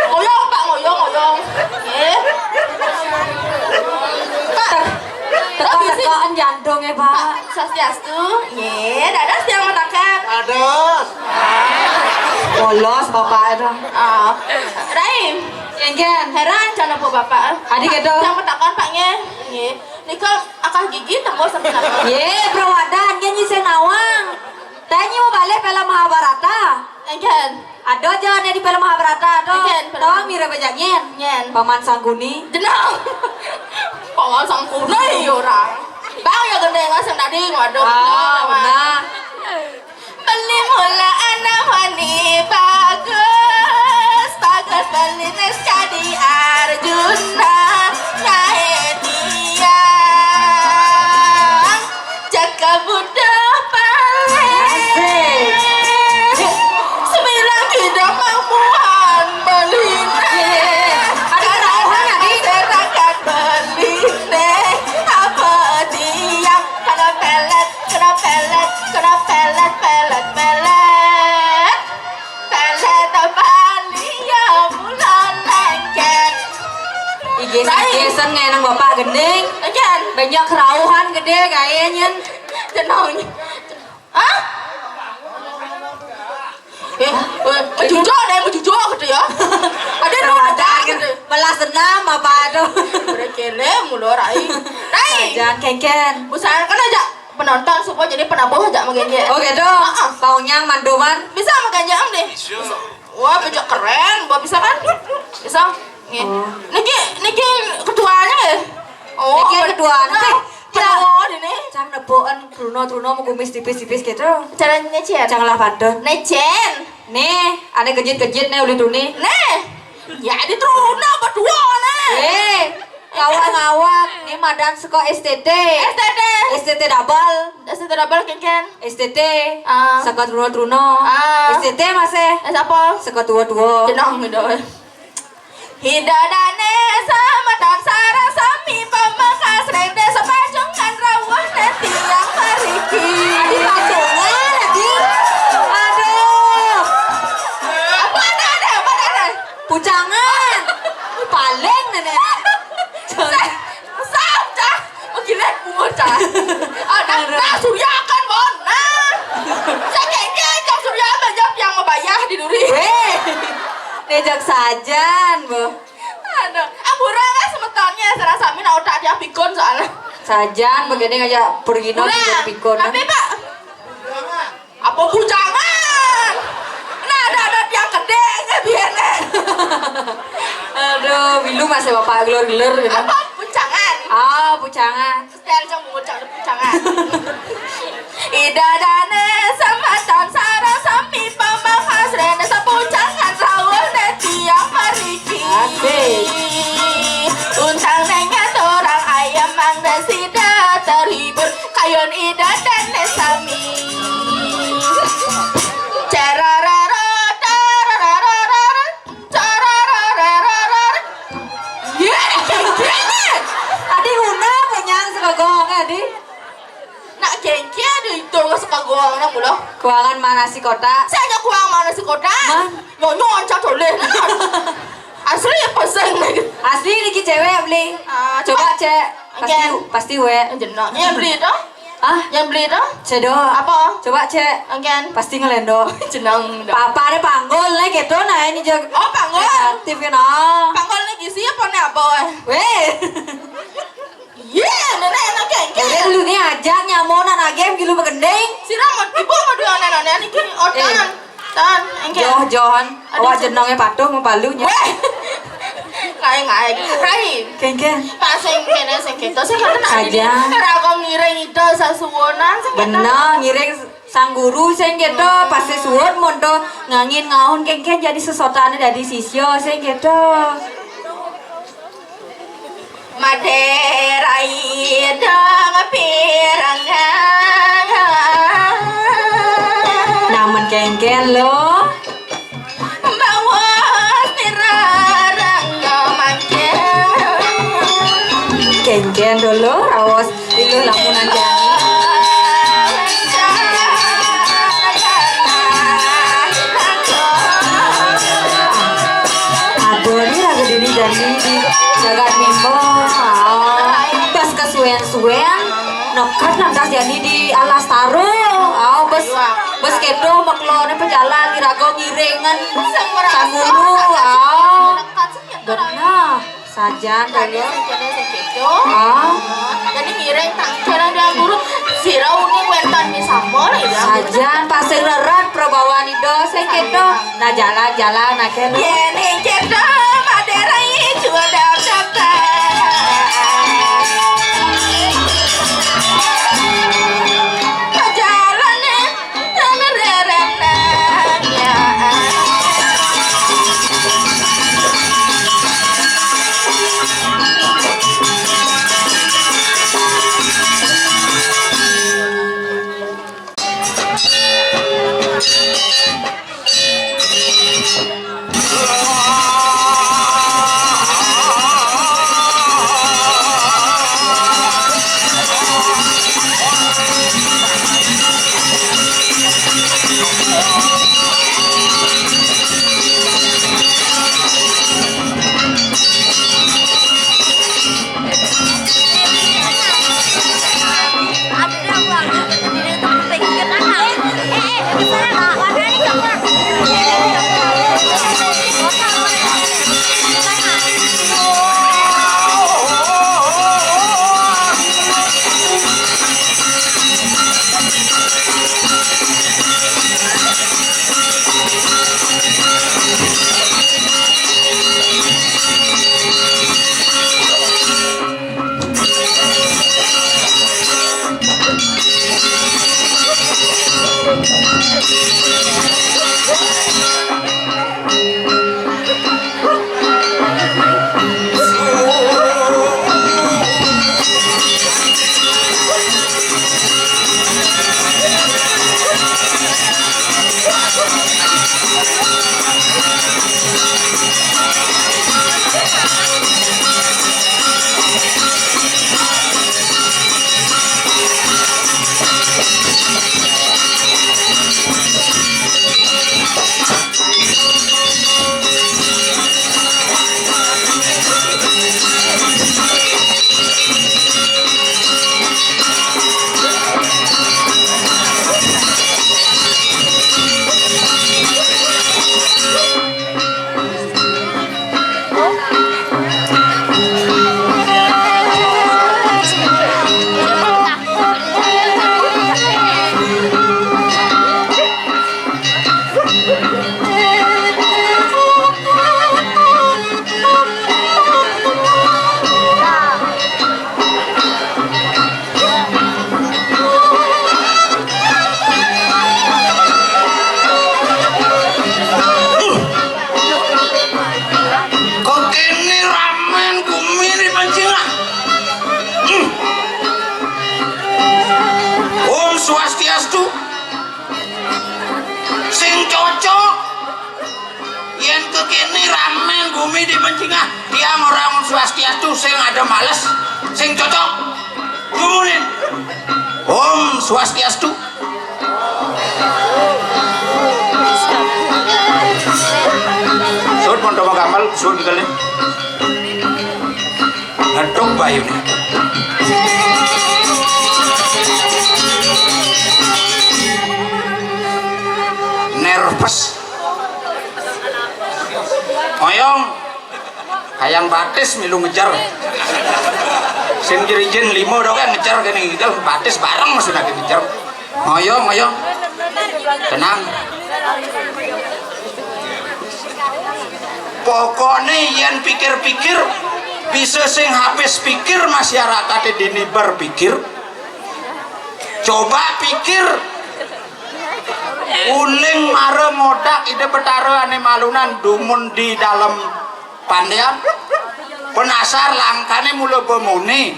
Ngoyong, Pak, ngoyong, ngoyong. Nggih. Pak. Teka-tekaan jantungnya, Pak. Swastiastu. Nggih, dados tiang mataken. Dados. Polos Bapak itu. Ah. Rai. Kengken. Heran can apa Bapak? Adi gitu. Tiang mataken, Pak, nggih. Nggih. Nika akah gigi tembus sampai napa? Yé, perawadan, kengken nyisih nawang. Tanya mau balik film Mahabharata. Engken. Ada aja nih di film Mahabharata tuh. Engken, film. Tahu Mira Bajak Nyen? Nyen. Paman Sangguni. Jeneng. Paman Sangguni ya orang. Bang ya gendeng asal tadi, waduh. Ah, benar. Beli mula anak wani bagus, bagus beli nes jadi Arjuna, nae tiang. Jaka budak paling. Asik. Sembilan kita mampuan beli. Iya, iya, iya. Ada kerauhan, Adi. Masyarakat beli nih. Apa dia? Kena pelet, kena pelet, kena pelet, pelet, pelet. Pelet apa dia? Mula lengket. Iges-igesan ngenang bapak gending. Lengket. Banyak kerauhan gede kayaknya. Jenong. Hah? Eh, eh, bejujuk deh, bejujuk gitu ya. Ada yang mau ada gitu. Balas dendam apa tuh? Udah kele mulu, Rai. Rai. Jangan kengken. Busan kan aja penonton supaya jadi penabuh aja menggenjek. Oh gitu. Heeh. Taunya manduman. Bisa menggenjek deh. Wah, bejak keren, buat bisa kan? Bisa. Nggih. Oh. Niki, niki ketuanya nggih? Oh, niki ketuanya. Penawa dene. Cang nepukan truna-truna mau kumis tipis-tipis gitu. Cara nyecen. Cang lah pantun. Necen. Nih, ane kejit-kejit nih uli tuni. Nih. Ya di truna berdua nih. Eh, ngawak-ngawak. Nih madan seko S T T. S T T. S T T double. S T T double kengken. S T T. Ah. Seko truna-truna. Ah. S T T masih. Eh, siapa? Seko tua-tua. Jenang gitu. Ida dane samatan sareng sami pamangkas ring desa Pajungan rawuh netiang mariki. Adi Pajungan, Adi. Aduh. Apa ada, ada, apa ada, ada? Pucangan. Paling nenek. Sam, Cah. Menggilai bunga, Cah. Ada, nah, Surya kan, Bon. Nah. Saya kayaknya Cang Surya banyak yang membayar di duri. Weh. Nejak sajan, Bu. Aduh, ampura lah semetonnya, serasa min otak dia pikun soalnya. Sajan, begini aja pergi nol pikun. Tapi, Pak, apa bujangan? Nah, ada, ada tiang gede, nggak biar. Aduh, bilu masih bapak gelor-gelor gitu. Apa bujangan? Ah, bujangan. Setel jam bungut cak bujangan. Ida dane samatan sareng sami pamahas rene sapujangan rawuh netiang mariki. Asik. Untang nengat orang ayam mangda sida terhibur kayon ida dane sami. Carararo, tararararara, cararararara. Ye, kengkene. Adi guna penyang sekagong, Adi. Nak kengke ada itu nggak sekagong, nak mula. Kuangan mana si kota? Saya nggak kuang mana si kota. Man. Nyonyo ancak toleh. Asli apa seng? Asli niki cewek beli. Ah, coba, coba. Cek. Pasti, oke. Pasti we. Jenang. Yang beli itu? Ah? Yang beli itu? Cedo. Apa? Coba cek. Oke. Pasti ngelendo. Jenang. Papa ada panggul nih gitu nah ini jago. Oh, panggul. Kreatif ya, nah. Panggul nih gizi apa nih apa, eh? Weh. Iya, nenek enak kengke. Udah dulu nih ajak nyamonan agem gilu begending. Siram ibu mau dua nenek niki otan. Eh. Tan, engke. Joh, johan. Aduh, awak jenenge patuh mau palu nya. Weh. Kae ngae. Rai. Kengke. Pas sing kene sing keto sing kene aja. Ora kok ngiring ida sasuwunan sing keto. Bener, ngiring sang guru sing keto pasti suwun mondo ngangin ngaun kengke jadi sesotane dadi sisya sing keto. Madherai dong pirangan. Namen kengken lo. Bawa sirarang mangkin. Kengken dulu rawas. Iku lamunan jani. Aduh, ini lagu dini jani di jagat mimbo. Oh, pas kesuwen-suwen, nekat lantas jani di alas taruh. Oh, bes, bes kedo meklone pejalan irago ngiringan sanguru. Oh, benar. Sajan, jadi dulu. Sing kene sing kedo. Ah. Jadi ngiring tangkal yang guru. Sira uning wénten misampun, Ida. Sajan pasing rerat prabawan Ida sing kéto. Nah, jalan-jalan akéh. Yén ing céto madérai jua daftar. Jalané. Kok kéné ramén gumi di Pancing, ah? Hmm. Om Swastiastu. Sing cocok. Yén kok kéné ramén gumi di Pancing, ah, tiang ora Om Swastiastu, sing ada males, sing cocok. Gumunin. Om Swastiastu. Suud pun coba gampal, suud kali. Ngeduk bayuné. Nervous. Oyong. Kayang batis milu ngejer. Sing jerijen lima dong kan ngejer kene ngejer batis bareng maksudnya ngejer. Ngoyo, ngoyo. Tenang. Pokoknya yen pikir-pikir bisa sing habis pikir masyarakat dini berpikir. Coba pikir uling mara ngodak Ida Betara ane malunan dumun di dalam pandian. Penasar langkane mula bemuni.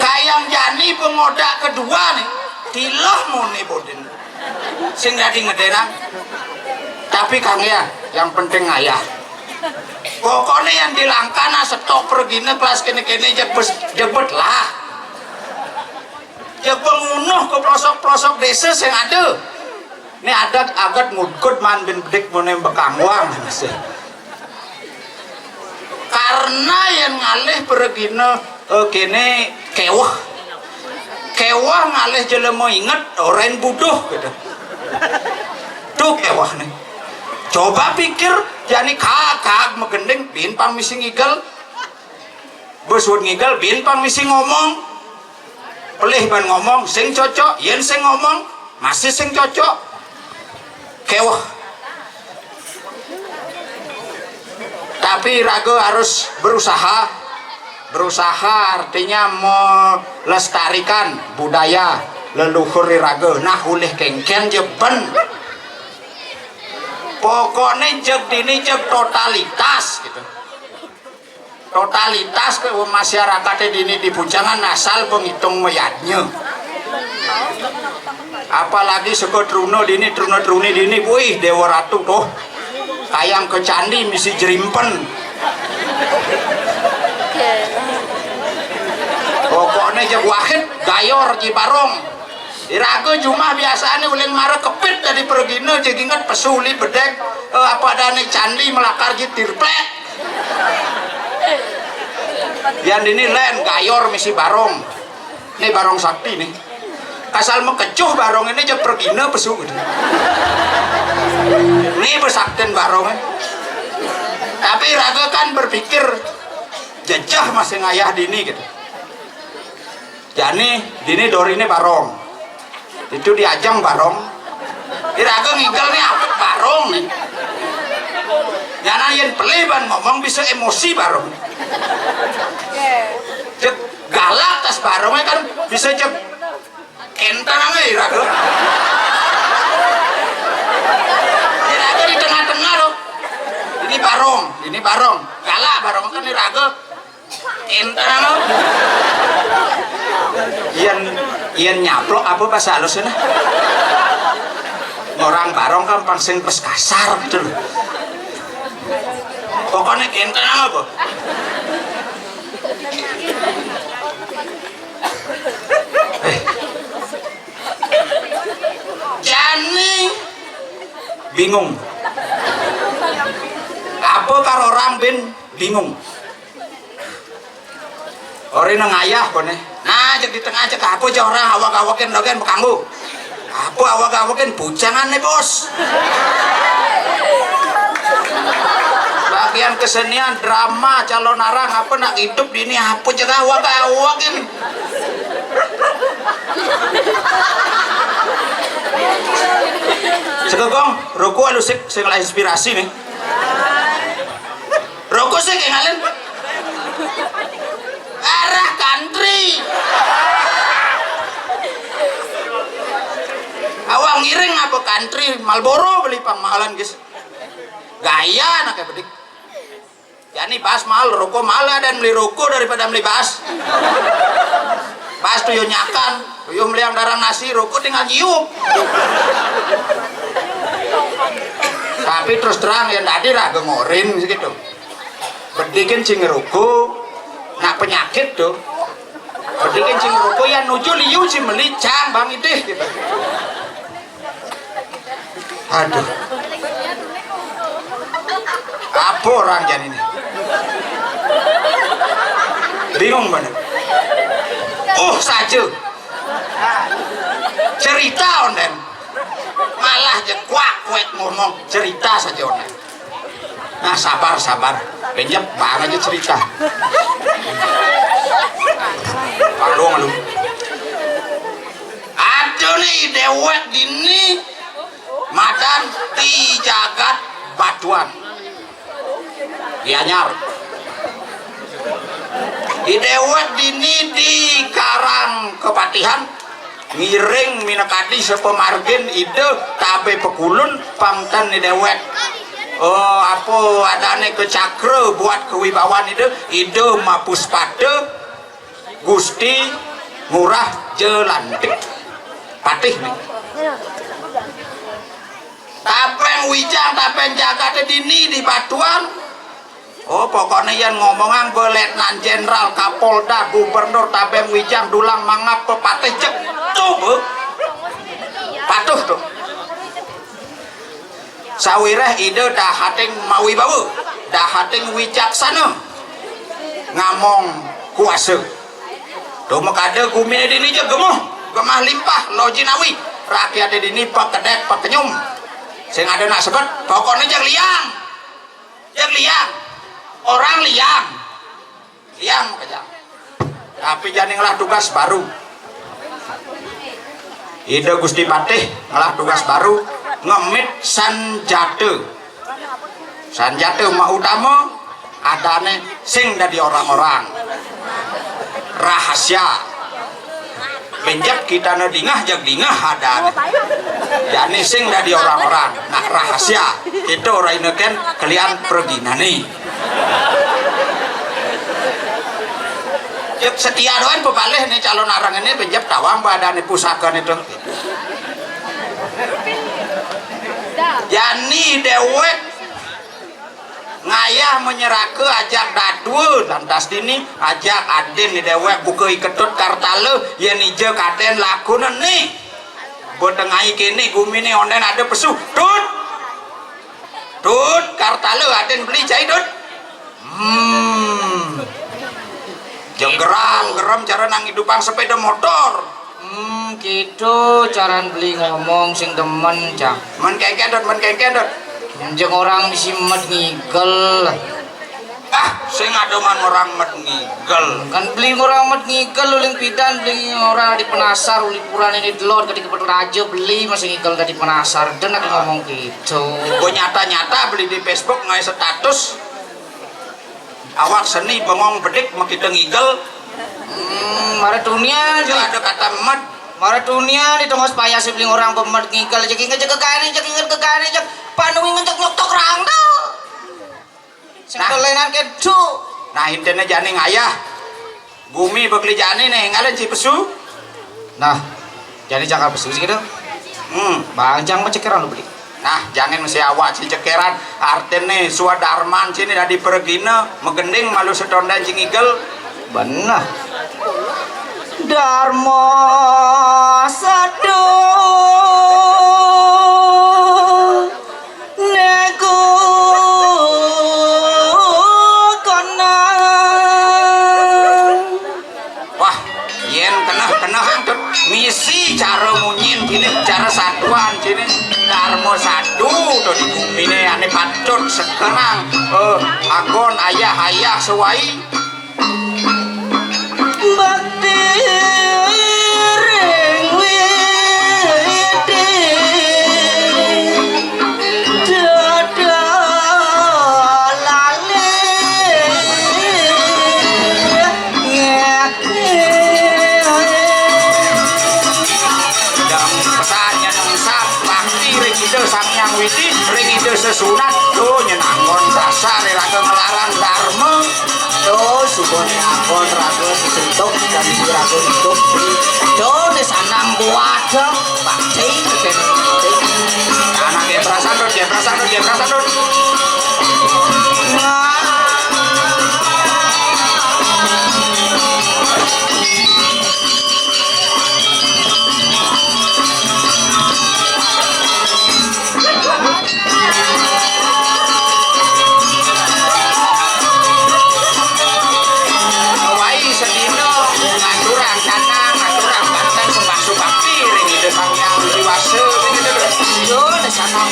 Kayang jani pengodak kedua nih, tilah muni bodin. Sing dadi ngedenang. Tapi kang ya, yang penting ngayah. Pokoknya yang dilangkana setok pergine kelas kene-kene jebes jebet lah. Jebeng unuh ke pelosok-pelosok desa sing ada. Ini adat agat ngudkut man bin bedik mune bekangwang. Karena yang ngalih pergine eh, kene kewah. Kewah ngalih jelema inget orang buduh gitu. Tuh kewah nih. Coba pikir jani kagak megending bin pang misi ngigel. Besut ngigel bin pang misi ngomong. Pelih ban ngomong sing cocok, yén sing ngomong masih sing cocok. Kéweh. Tapi raga harus berusaha. Berusaha artinya melestarikan budaya leluhur raga. Nah, ulih kéngkén ja ben. Pokokné jeg dini jeg totalitas gitu. Totalitas ke masyarakat dini di Bujangan asal pengitung mayadnya. Apalagi seka truna dini, truna truni dini, wih, Dewa Ratu tuh. Kayang ke candi misi jerimpen. Pokoknya jeg wahid gayor ji barong. Iraga jumah biasané uling mara kepit dadi pergina, jeg inget pesu uli bedek, eh, apa adané candi melakar ji tirplek. Yan dini lén gayor misi barong. Nih barong sakti nih. Kasal mekecuh barong ini jeg pergina pesu gitu. Nih besaktin barong. Tapi raga kan berpikir jejeh masih ngayah dini gitu. Jani dini doriné barong. Itu diajeng barong. Iraga ngigel nih apa barong nih. Nyana yén pelih ban ngomong bisa emosi barong. Jeg galak tas barongnya kan bisa jeg kentang aja iraga. Iraga di tengah-tengah loh. Ini barong, ini barong. Galak barong kan iraga. Kentang loh. Yén yén nyaplok apa bahasa halusnya? Ngorang barong kan pang sing pas kasar gitu loh. Pokoknya kentang apa? Eh. Jani bingung. Apa karo orang bin bingung? Ori nang ayah kone. Nah, jeg di tengah jeg apa aja orang awak-awakin logen bekanggo. Apa awak-awakin bujangan nih, Bos. Bagian kesenian, drama, calon arang apa nak hidup di ini apa jeg awak-awakin. Segegong, roko alusik sing lah inspirasi nih. Roko sih kayak ngalen. Arah country. Awak ngiring apa country? Marlboro beli pang mahalan, guys. Gaya anaknya bedik. Jani bas mahal, roko mahal, dan beli roko daripada beli bas. Bas tuh yo nyakan, tuh yo meliang darang nasi, roko tinggal nyiup. Tapi terus terang ya tadi raga ngorin segitu. Bedikin sing roko, nak penyakit tuh. Bedikin sing roko ya nuju liu si meli cang bang itih gitu. Aduh. Apa orang jan ini? Bingung bener. Oh, saja. Cerita onden. Malah je kuak kuek ngomong cerita saja onden. Nah, sabar, sabar. Penyep banget aja cerita. Aduh, aduh. Aduh nih, dewek dini madan di jagat Batuan. Gianyar. I dewek dini di Karang Kepatihan ngiring minakadi sepemargin ida tabe pekulun pangten i dewek. Oh, apa adane ke cakra buat kewibawan ida, ida mapuspada Gusti Ngurah Jelantik. Patih nih. Tabeng wijang, tabeng jagate dini di Batuan. Oh, pokoknya yang ngomongan be Letnan Jenderal, Kapolda, Gubernur, tabeng wijang, dulang mangap, pepatih jeg. Tuh, be. Patuh tuh. Sawireh ida dahating mawibawa, dahating wicaksana, ngamong kuasa. Tuh makada gumine dini jeg gemuh, gemah limpah, loji nawi, rakyate dini pakedek pakenyum. Sing ada nak sebet, pokoknya jeg liang. Jeg liang. Orang liang. Liang makejang. Tapi jani ngelah tugas baru. Ida Gusti Patih ngelah tugas baru, ngemit sanjata. Sanjata ma utama, adané sing dadi orang-orang. Rahasia. Benjep kitané dingeh, jeg dingeh adané. Jani sing dadi orang-orang. Nah, rahasia. Ito ora ineken kelian preginané. Jeg setia doan pebalih né calon areng ené, benjep tawang ba adané pusakané to. Jani déwék ngayah menyeraka ajak dadua, lantas dini ajak adin déwék buka iketut kartala, yén ija kadén lakuna né. Ba tengahé kéné guminé ondén ada pesu. Tut. Tut, kartala adin beli cai, Tut. Hmm. Jenggerang gerem cara nang idupang sepéda motor. Hmm, gitu caran beli ngomong sing demen, Cang. Men kéngkén, Tut, men kéngkén, Tut. Jeng orang misi med ngigel. Ah, sing ada man orang med ngigel. Kan beli orang med ngigel, uling pidan beli orang di penasar, uli purane ini delon, ketika betul aja beli masih ngigel tadi penasar. Dan aku ngomong gitu. Gua nyata-nyata beli di Facebook ngai status. Awak seni bengong bedik makita ngigel. Hmm, mara dunia di, ada kata med. Mara dunia di tongos payah si beli orang bemed ngigel, jadi ngejek ke kane, jadi ngejek ke kane, jadi panuwi ngejek nyoktok rang tuh. Sing nah, dolenan kedu. Nah, intinya jani ngayah. Gumi bekli jani nih, ngalen si pesu. Nah, jani cakal pesu sih gitu. Hmm. Bang, jangan mencekeran lu beli. Nah, jangan mesti awak si cekeran. Artine swadarman sini dadi peregina, megending malu setondan sing igel. Bener. Darma sadu nego kono. Wah, yen keneh-keneh antut misi cara munyin sini, cara satuan sini. Darma sadu to di gumine ane patut sekarang. Eh, agon ayah-ayah sewai. Bakti ring widi dada lali ngeki. Dang pesan nyeneng sap bakti ring Ida Sang Hyang Widi, ring Ida Sesuunan, tuh nyenangon dasar raga nglarang dharma. Tuh, subane agon raga disentuk dan raga hidup. Tuh, di sanang kuat, tuh, pasti kene. Anake perasaan, Dut, ya, perasaan, Dut, ya, perasaan, Dut. Nah. Wai sedina ngaturang canang, ngaturang banten, sembah subakti ring Ida Sang Hyang Widi Wasa, ring Ida Sang Hyang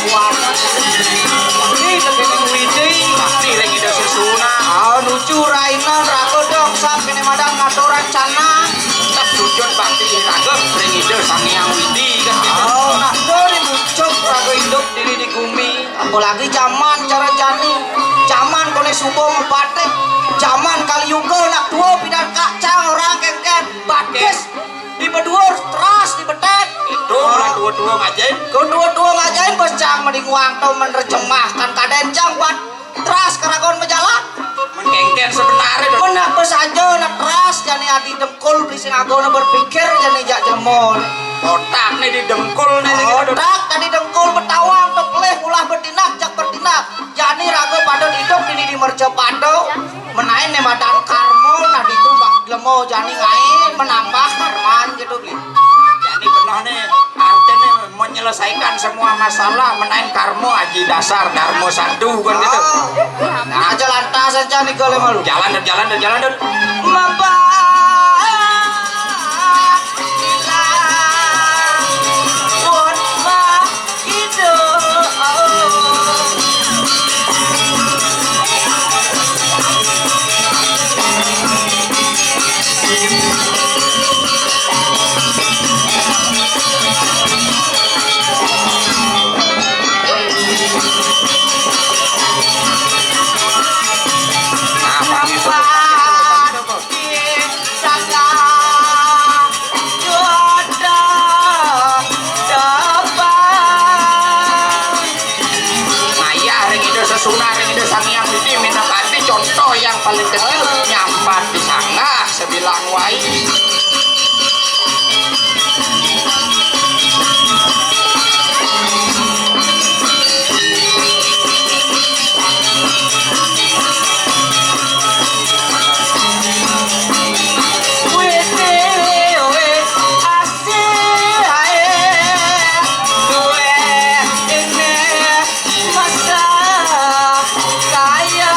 Widi. Bakti ring Ida Sesuna. Ah, nuju rainan raga dong, sap kene madan ngaturang canang. Sap sujud bakti raga ring Ida Sang Hyang Widi, kan gitu. Oh, nah, kok dibucuk raga hidup diri di gumi. Apalagi jaman cara jani, jaman kone suba mupate, jaman Kali Yuga, nak tua pidan kacang orang kengken, batis, di beduur, teras, di betet. Itu malah tua-tua ngajain. Ke tua-tua ngajain, bos cang mending wang tau menerjemahkan kaden cang buat teras keragon majalan. Mengkengken sebenarnya dong. Menak bos aja, nak teras, jani adi dengkul beli sing agona berpikir, jani jak jemon. Otak nih di dengkul nih, nih, gitu. Otak tadi dengkul betawang, tepelih, ulah bertindak, jak bertindak. Jani raga pada hidup ini di merca pada. Menain nih madan karma, nah ditu bak lemo jani ngain menambah karman gitu, beli. Jani benar nih, artinya menyelesaikan semua masalah, menain karma aji dasar dharma satu, kan gitu. Oh. Nah, aja lantas aja nih, golem lu. Jalan, Dut, jalan, Dut, jalan, Dut. Mabak ilang, won mah idup. Yang paling kecil nyampat di sanggah sebilang wae. Masa kaya.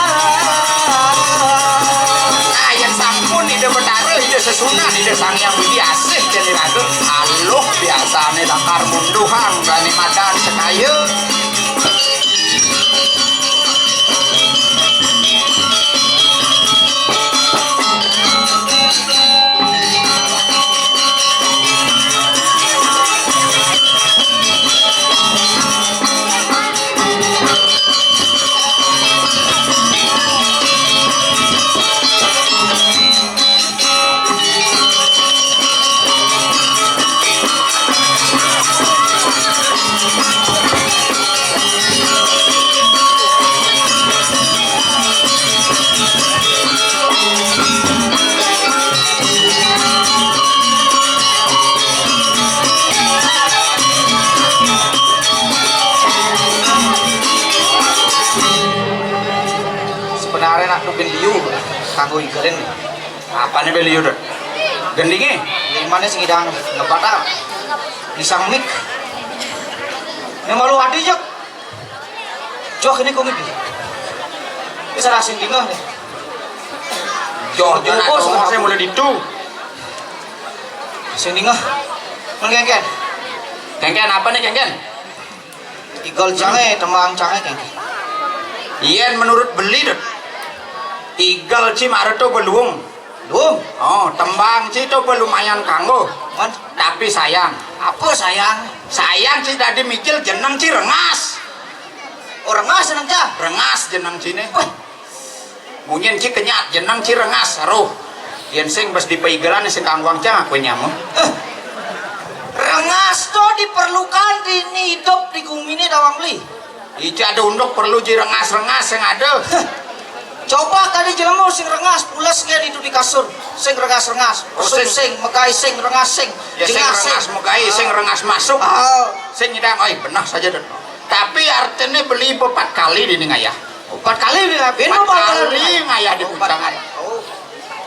Nah, yang sampun Ida Betara, Ida Sesunan, Ida Sang Hyang Widi Asih, jadi raga aluh biasane lakar munduhang, berani madan sekaya. Sebenarnya nak tuh ben liu kanggo igelin. Apane ben liu, Dot? Gendinge? Limane sing idang ngebatal. Pisang mik. Yang malu hati, Jok. Jok ini kok gitu. Wis ora sing dingeh. Jor, jor, Bungkus, atau saya mulai ditu. Sing dingeh. Nang kengken. Kengken apa nih, kengken? Igal cange, tembang cange, kengken. Yen menurut beli, Dot, igal ci mareto beluung. Luung. Oh, tembang ci to lumayan kanggo. Man. Tapi sayang. Apa sayang? Sayang ci dadi mijil jeneng ci Rengas. Oh, Rengas jeneng ca? Rengas jeneng cine. Wah. Munyin ci kenyat jeneng ci Rengas, roh. Yen sing bes dipaigelan sing kanggo wong ca aku nyamu. Eh. Rengas to diperlukan di hidup di gumine tawang beli. Iki ada unduk perlu ci Rengas-Rengas sing ada. Coba tadi jelema sing rengas pules nggih itu di kasur, sing rengas-rengas. Oh, sing, sing, megai sing rengas sing. Ya, sing jengah sing rengas megai, sing rengas masuk. Ah. Sing nyidang, oi, benah saja, Dot. Tapi artine beli empat kali dini ngayah. Empat kali dini, empat kali ngayah di puncak. Oh.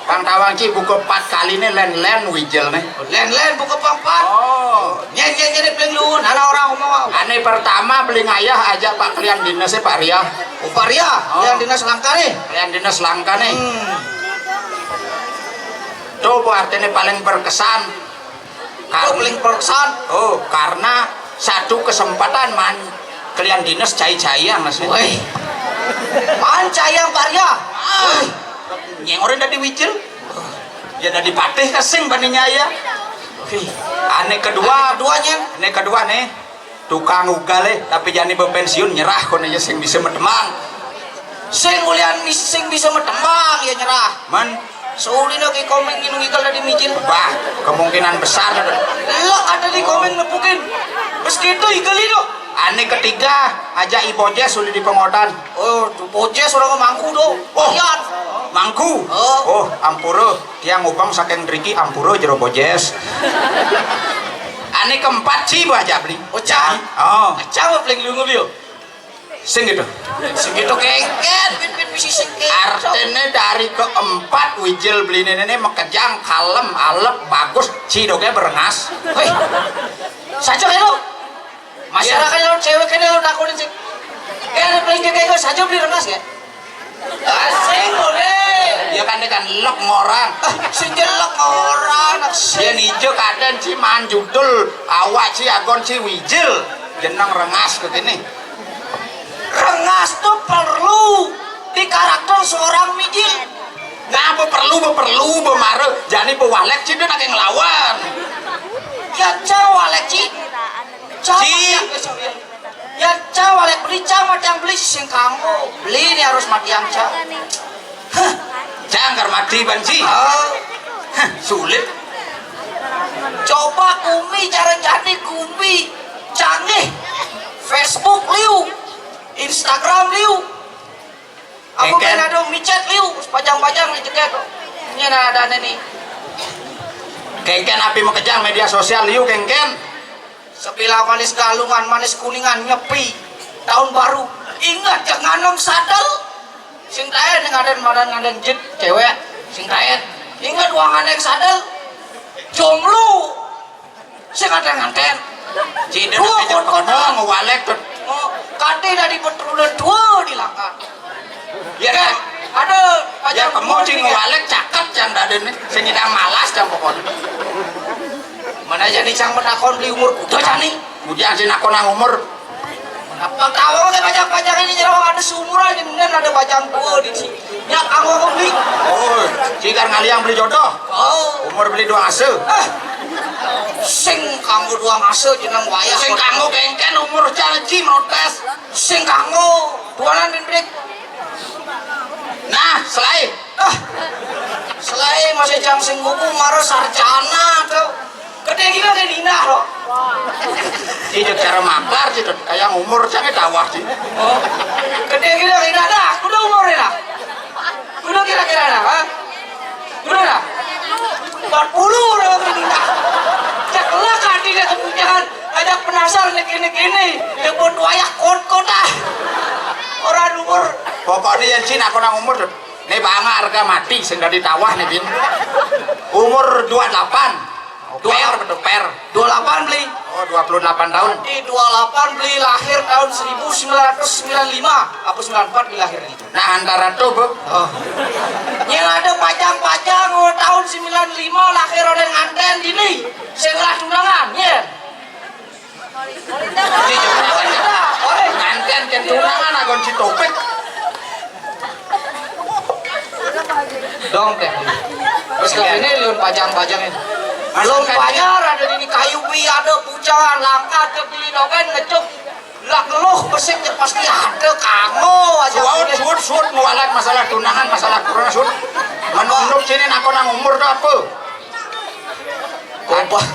Kang Tawang ci buka empat kali ne len-len wijil ne. Len-len buka pampat. Oh. Nyen, nyen, nyen, paling luhun, ana orang ngomong. Ane pertama beli ngayah aja Pak Klian Dinas, Pak Ria. Oh, Pak Ria, oh. Klian Dinas Langkane. Klian Dinas Langkane. Hmm. Tuh, Bu, artinya paling berkesan. Kok paling berkesan? Oh, karena satu kesempatan man kalian dinas cai-caian, Mas. Woi. Man caian, Pak Ria. Ah, nyengornya dari wijil. Ya dari patih kasing bandingnya ya. Oke. Ane kedua, duanya. Ane kedua nih. Tukang ugal, eh, tapi jani berpensiun nyerah kono ya sing bisa metemang. Sing ulian mis-, sing bisa metemang ya nyerah. Man, seulina ki komeng nginung igal dari mijil. Bah, kemungkinan besar. Lo ada di komeng nepukin. Meski itu igal itu. Ane ketiga, aja Ibojes sulit di pengotan. Oh, tu Bojes orang mangku do. Oh, Ian. Mangku. Oh. Oh, ampura. Tiang ngubang saking driki ampura jero Bojes. Ane keempat ci bah aja beli. Oh, cang. Oh. Cang apa paling lunga, Bio? Sing gitu. Sing gitu kengken, pin-pin misi sing kengken. Artine dari keempat wijil beli nene mekejang, kalem, alep, bagus, ci doge berengas. Wih, saja kayak lo. Masyarakat lo cewek kene lo takutin sih. Kayak ada paling kayak saja beli rengas ya. Asing boleh. Ya kan, dia kan lek ngorang. Ah, sing jelek orang. Yen ijo kadang ci man judul, awak ci agon ci wijil. Jeneng rengas ke kene. Rengas tuh perlu di karakter seorang mijil. Ngapa perlu, be perlu, be mare. Jani be walek ci dia nak ngelawan. Ya, cang walek ci. Cang ci. Walek, eh, sorry. Ya, cang walek beli, cang mati yang beli sing kanggo. Beli ini harus mati yang cang. Hah. Cang kar mati ban ci. Ah. Hah, sulit. Coba kumi cara jani kumi canggih. Facebook liu, Instagram liu. Aku kéngkén. Pengen ada micet liu, pajang-pajang di jeket. Ini ada ada nih. Kéngkén api makejang media sosial liu kéngkén. Sebilah manis Galungan, manis Kuningan, Nyepi, tahun baru. Ingat, jangan nang sadel. Sing taén yang ada, madan ada jit cewek. Sing taén. Ingat, uang anék sadel. Jomblo. Sing ada nganten. Cina dua kon kota ngewalek tuh. Oh, kate dari betul dua di langkah. Ya kan? Ada. Ya, kamu sing ngewalek caket yang ada nih. Sing kita malas yang pokoknya. Mana jadi sang menakon beli umur kuda jani? Kemudian si nakon nang umur. Apa tahu ke pajak-pajak ini nyerang ada seumuran, ini kan ada pajang tua di sini. Ya, kamu aku beli. Oh, cikar ngaliang beli jodoh. Oh. Umur beli dua ase. Eh, sing kamu dua ase jeneng wayah. Sing kamu kéngkén umur janji notes. Sing kamu tuanan bindrik. Nah, selai. Ah, selai masih jang sing buku mara sarjana tuh. Gede gila kayak Dina loh. Cicit cara maklar cicit kayak umur cangnya tawah cicit. Oh. Gede gila kayak Dina dah. Udah umurnya dah. Udah kira-kira dah, ha? Udah dah. Empat puluh udah kayak Dina. Cek lah kadi dia kemudian. Ajak penasaran nih kini-kini. Dia pun wayah kot-kot ah. Orang umur. Pokoknya yang Cina aku nang umur tuh. Ini bangga harga mati sing dari tawah nih bin. Umur dua delapan. Per betul per. Dua delapan beli. Oh, dua puluh delapan tahun. Di dua delapan beli lahir tahun seribu sembilan ratus sembilan lima. Apa sembilan empat beli lahir ini? Nah, antara tuh, Bu. Oh. Yang ada pajang-pajang, oh, tahun sembilan lima lahir oleh nganten dini. Setelah tunangan, ya. Nganten kan tunangan agon si Topik. Dong teh. Terus ke sini lun pajang-pajang ini. Lun pajang ada di kayu bi ada pujangan langkat ke pilih dogen ngecuk. Lah ngeluh besik ya pasti ada kamu aja. Suut, suut, suut, mualat masalah tunangan, masalah kurang suut. Menunduk sini nakon nang umur tuh apa? Kobah.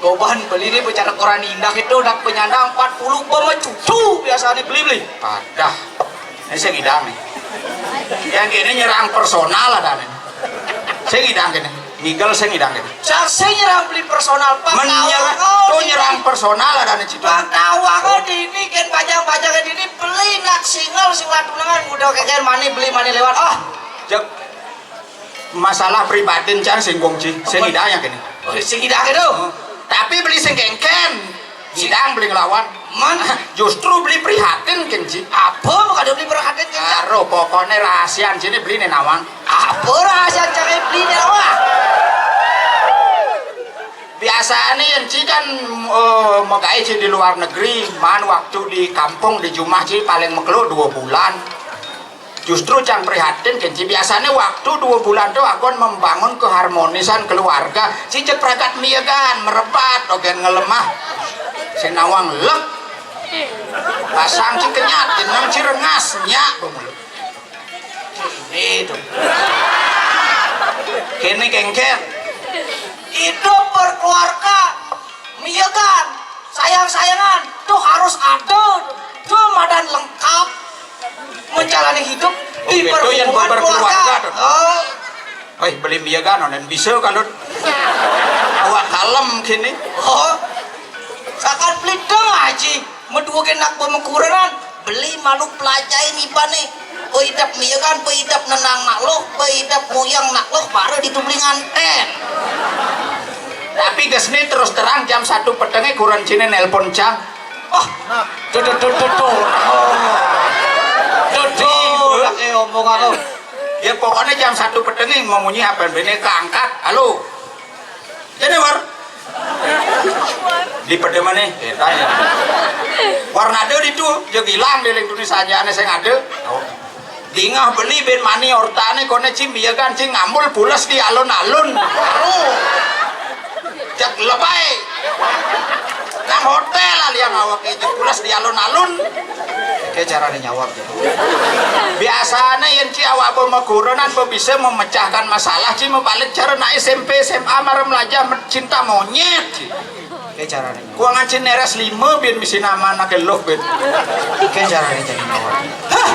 Goban beli ini bicara koran indah itu udah penyandang empat puluh bama cucu biasanya beli-beli. Padah. Ini saya ngidang nih. Yang ini nyerang personal ada nih. Saya ngidang gini. Miguel saya ngidang gini. Saya nyerang beli personal, Pak. Menyerang, tuh nyerang personal ada nih situ. Pak tahu aku di ini kan pajang-pajang ini beli nak single sing tunangan udah kayak mani beli mani lewat. Ah, cek masalah pribadi cang singgung ci, sing ngidang yang kene. Oh, sing ngidang itu. Tapi beli sing kéngkén, ngidang beli ngelawan. Man, justru beli prihatin kén ci. Apa mau kada beli prihatin kén? Aduh, pokoknya rahasia cini beli nih nawang. Apa rahasia cari beli nih nawang? Biasanya yang ci kan eh, megai ci di luar negeri, man waktu di kampung di rumah ci paling mekelo dua bulan. Justru cang prihatin kén ci biasanya waktu dua bulan tuh agon membangun keharmonisan keluarga. Cicit pragat miagan merebat ogen ngelemah. Sing nawang lek pasang ci kenyat jeneng ci rengas nyak bengulu. Ini tuh. Kene kengker. Hidup berkeluarga miagan sayang-sayangan tuh harus ada tuh madan lengkap menjalani hidup di itu yang berhubungan berkeluarga keluarga. Tuh. Oh. Hei, beli miagan onen bisa kalau awak kalem kini. Oh. Sakan pelidang aji medua kenak pemekurenan beli malu pelajai nih pane. Oh idap miagan, oh idap nenang nak loh, oh idap muyang nak loh, baru ditubli nganten. Tapi gesni terus terang jam satu petengnya kurang cini nelpon cang. Oh, tuh tuh tuh tuh tuh. Tuh tuh, lagi omong aku. Ya pokoknya jam satu petengnya mau munyi apa bene keangkat. Halo. Jadi war. Di pede mana? Eh, tanya. Warna ada di tu, je bilang di lingkungan saja aneh saya ada. Oh. Dingah beli ben mani ortane kone cim biagan cing ngambul pules di alun-alun. Oh. Cek lebay. Nang hotel lah liang awak itu pules di alun-alun. Ke cara nyawab ya. Biasanya yang ci awak pemekurenan bisa memecahkan masalah ci mebalik cara nak S M P S M A marem laja cinta monyet ci. Ke cara nyawab. Kuangan ci neres lima bin misi nama anak loh bin. Ke cara nyawab. Hah?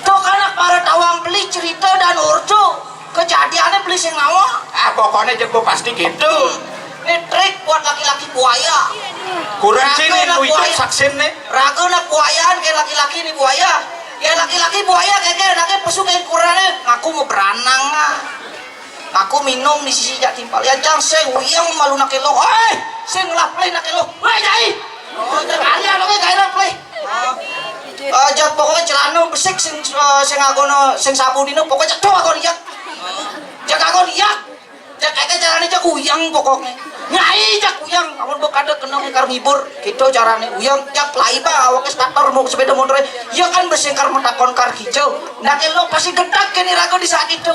Tok Para tawang beli cerita dan ordo kejadiannya beli sing ngawa. Ah, pokoknya jengku pasti gitu. Ini trik buat laki-laki buaya. Kurang sini itu saksin nih. Raga nak buayaan kayak laki-laki ini buaya. Ya laki-laki buaya kayak kayak anaknya pesu kayak kurangnya ngaku mau beranang ah. Aku minum di sisi jak timpal. Ya jang sing uyang malu nak lo. Hei, sing lah play nak lo. Woi jai. Oh, jang kali lo kayak gaya play. Aja pokoknya celana besik sing eh, sing agono sing sabu dino pokoknya tuh agon iya. Jak agon iya. Jak kayak caranya jak uyang pokoknya. Nyai jak uyang. Kamu bukan ada kena ngikar ngibur. Gitu caranya uyang jak play ba awaknya starter mau sepeda motor. Iya kan besing kar metakon kar hijau. Nah lo pasti gedak kini ragu di saat itu.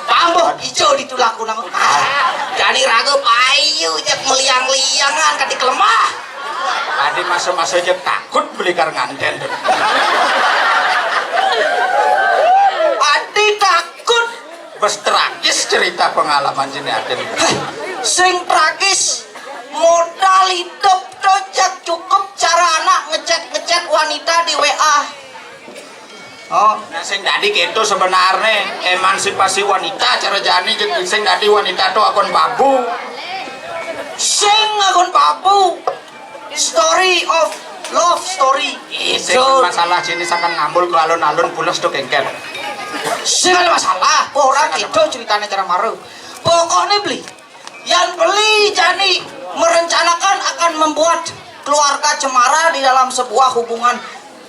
Pamboh ijo ditulak kunang. Ah, jani raga payu jak meliang-liangan kati kelemah. Tadi masa-masa jak takut beli kar nganten tuh. Adi takut. Bes tragis cerita pengalaman sini Aden. Sing tragis modal hidup tuh jak cukup cara anak ngechat-ngechat wanita di W A. Oh. Nah, sing dadi gitu sebenarnya emansipasi wanita cara jani sing dadi wanita tuh akun babu. Sing akun babu. Story of love story. Ih, sing masalah sini sakan ngambul ke alun-alun pulas tuh kengker. Sing ada masalah. Orang itu ceritanya cara maru. Pokoknya beli Yan beli jani merencanakan akan membuat keluarga cemara di dalam sebuah hubungan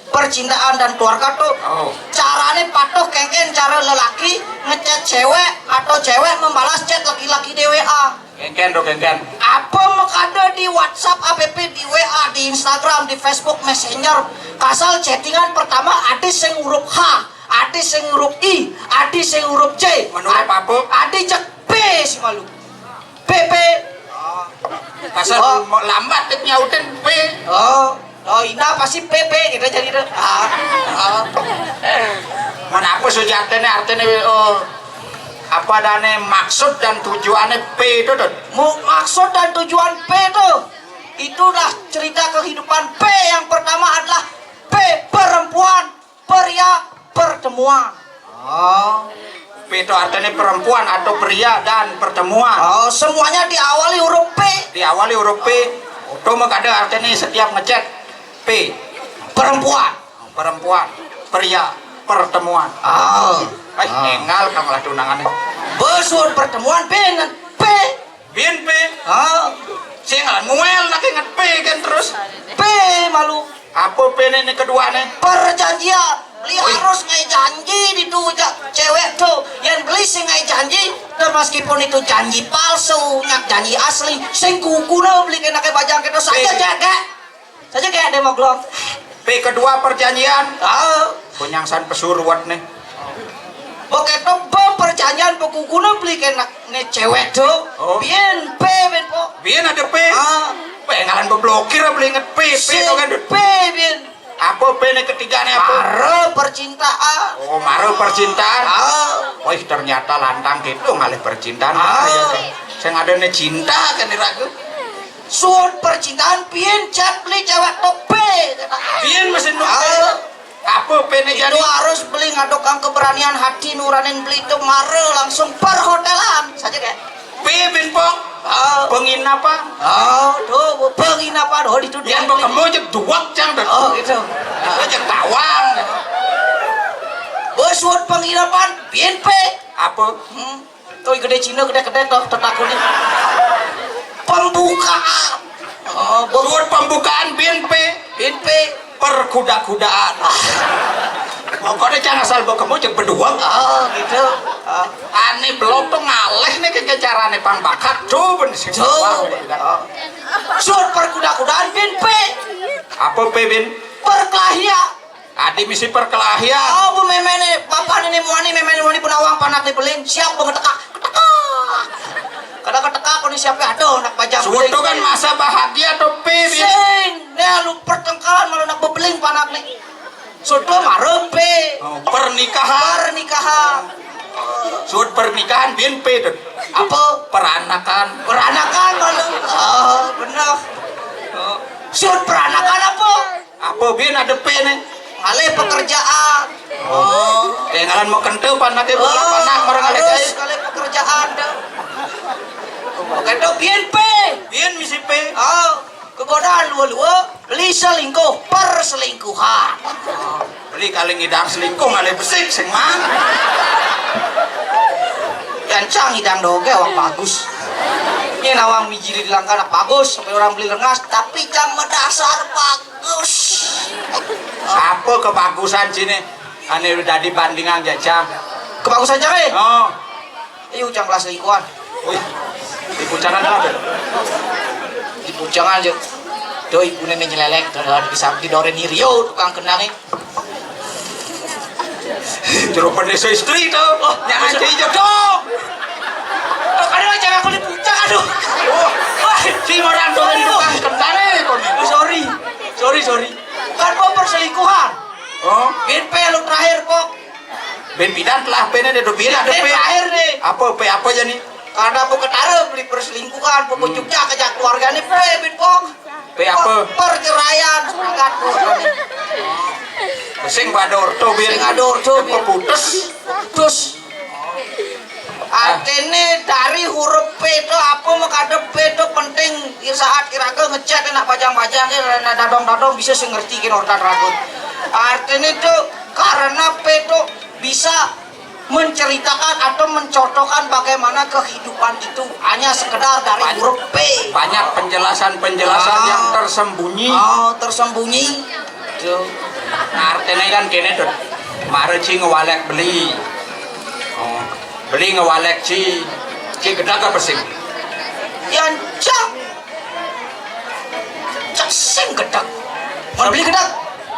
percintaan dan keluarga tuh. Oh. Caranya patuh kengken cara lelaki ngechat cewek atau cewek membalas chat laki-laki di W A. Kengken tuh kengken. Apa mengkada di WhatsApp, A P P, di W A, di Instagram, di Facebook Messenger. Kasal chattingan pertama ada sing huruf H, ada sing huruf I, ada sing huruf J. Menurut apa? Ada cek P si malu. P P. Pasal oh. Mau lambat dia nyautin P. Oh. Oh, indah pasti P P kita jadi deh. Ah. Ah. Mana apa sujatene artene oh. Apa dane maksud dan tujuannya P itu tuh? Mu- maksud dan tujuan P itu itulah cerita kehidupan P yang pertama adalah P perempuan pria pertemuan. Oh. P itu artinya perempuan atau pria dan pertemuan. Oh, semuanya diawali huruf P. Diawali huruf P. Itu mah ada artinya setiap ngechat P. Perempuan. Perempuan, pria, pertemuan. Oh. Eh, oh. Engal kamu lah tunangannya. Besun pertemuan P dengan P. Bin P. Ah. Sing lah Noel nak inget P kan terus. P malu. Apa P ini kedua nih? Perjanjian. Beli harus ngai janji di tu cewek tuh. Yang beli sing ngai janji, dan meskipun itu janji palsu, nyak janji asli, sing kuku beli kena ke bajang kita saja jaga. Saja kayak ada moglok. P kedua perjanjian. Ah. Penyangsan pesuruan nih. Oke, to bom perjanjian pekukuna beli kena ne cewek tuh. Oh. Bien P ben po. Bien ada P. Ah. Pengalan beblokir beli inget P. P itu kan P bien. Apa P ini ketiga nih apa? Mara percintaan. Oh, mara percintaan. Ah. Wih, ternyata lantang gitu ngalih percintaan. Ah. Saya ada nih cinta kan diragu. Suud percintaan bien chat beli cewek tuh P. Bien mesin numpang. Ah. Apa pene jadi? Itu harus beli ngadokang keberanian hati nuranin beli itu mare langsung perhotelan saja kayak. P bin pok. Ah. Penginapan. Oh, tuh penginapan oh itu dia. Yang ketemu aja duak cang tuh. Oh gitu. Aja tawang. Bos buat penginapan bin P. Apa? Hmm. Tuh gede Cina gede-gede tuh tetakuni. Pembukaan. Oh, bos buat pembukaan bin P. Bin P. Perkuda-kudaan. Pokoknya jangan asal bawa kamu cek berdua. Oh gitu. Ah. Ani belum tuh ngalih nih ke carane pang bakat tuh ben si tuh. Suat perkuda-kudaan bin P. Apa P bin? Perkelahian. Adi misi perkelahian. Oh bu memene bapak ini muani memene muani penawang panak di beling siap pengetekak ketekak. Kada ketekak ini siapa ada anak bajang. Suatu kan masa bahagia tuh P bin. Sing. Nah, lu pertengkaran malah nak bebeling panak nih. Sudah marem P. Oh, pernikahan. Pernikahan. Sudah pernikahan bin P tuh. Apa? Peranakan. Peranakan malah. Oh, benar. Oh. Sudah peranakan apa? Apa bin ada P nih? Alih pekerjaan. Oh. Ketinggalan mau kente panake, oh, panah marang alih harus gawe. Kali pekerjaan to. Kento biyen pe. Biyen misi pe. Oh, kegodaan luwe-luwe, beli selingkuh, perselingkuhan. Beli kali ngidang selingkuh ngalih besik sing mang. Yan cang ngidang doge awak bagus. Yen awang miji di langkana bagus, sampai orang beli rengas, tapi cang medasar bagus. Apa kebagusan sini? Ane dadi bandingan jajang. Kebagusan cang, eh? Oh. Ayo cang kelas lingkuan. Wih, di pucangan apa? Di pucangan aja. Tuh ibu nenek nyelelek, tuh di samping dore ni Rio tukang kendangnya. Jero pendesa istri to. Oh, nyanyi aja dong. Tuh kan aja aku di puncak, aduh. Oh, wah, si orang turun tukang kendang eh kon. Oh, sorry. Sorry, sorry. Kan mau perselingkuhan. Oh, ben pe lu terakhir kok. Ben pidan telah pene de do ben ada ben pe. Terakhir nih. Apa pe apa aja nih? Karena aku ketara beli perselingkuhan, aku hmm. Jogja kejak keluarganya pe ben kok. Pe apa? Perceraian, sepakat. Sing pada orto, Bin. Sing ada orto, Bin. Apa putus? Putus. Artine dari huruf P itu apa makade P itu penting di saat kira-kira ngechat enak pajang-pajang ya dadong-dadong bisa sing ngerti kin ortan ragut. Artine itu karena P itu bisa menceritakan atau mencontohkan bagaimana kehidupan itu hanya sekedar dari banyak, huruf P. Banyak penjelasan-penjelasan ah. Yang tersembunyi. Oh, tersembunyi. Tuh. Nah, artinya kan kene tuh. Mare ci ngewalek beli. Oh, beli ngewalek ci. Ci gedeg apa sing? Yan cak. Cak sing gedeg. Mau beli gedeg.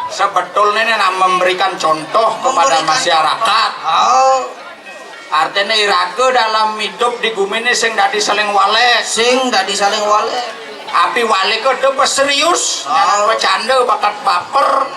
Sebetulnya ini nah memberikan contoh kepada memberikan masyarakat. Oh. Artinya iraga dalam hidup di gumi ini sing dadi saling walek. Sing dadi saling walek. Api walek itu serius, oh. Jangan bercanda bakat baper.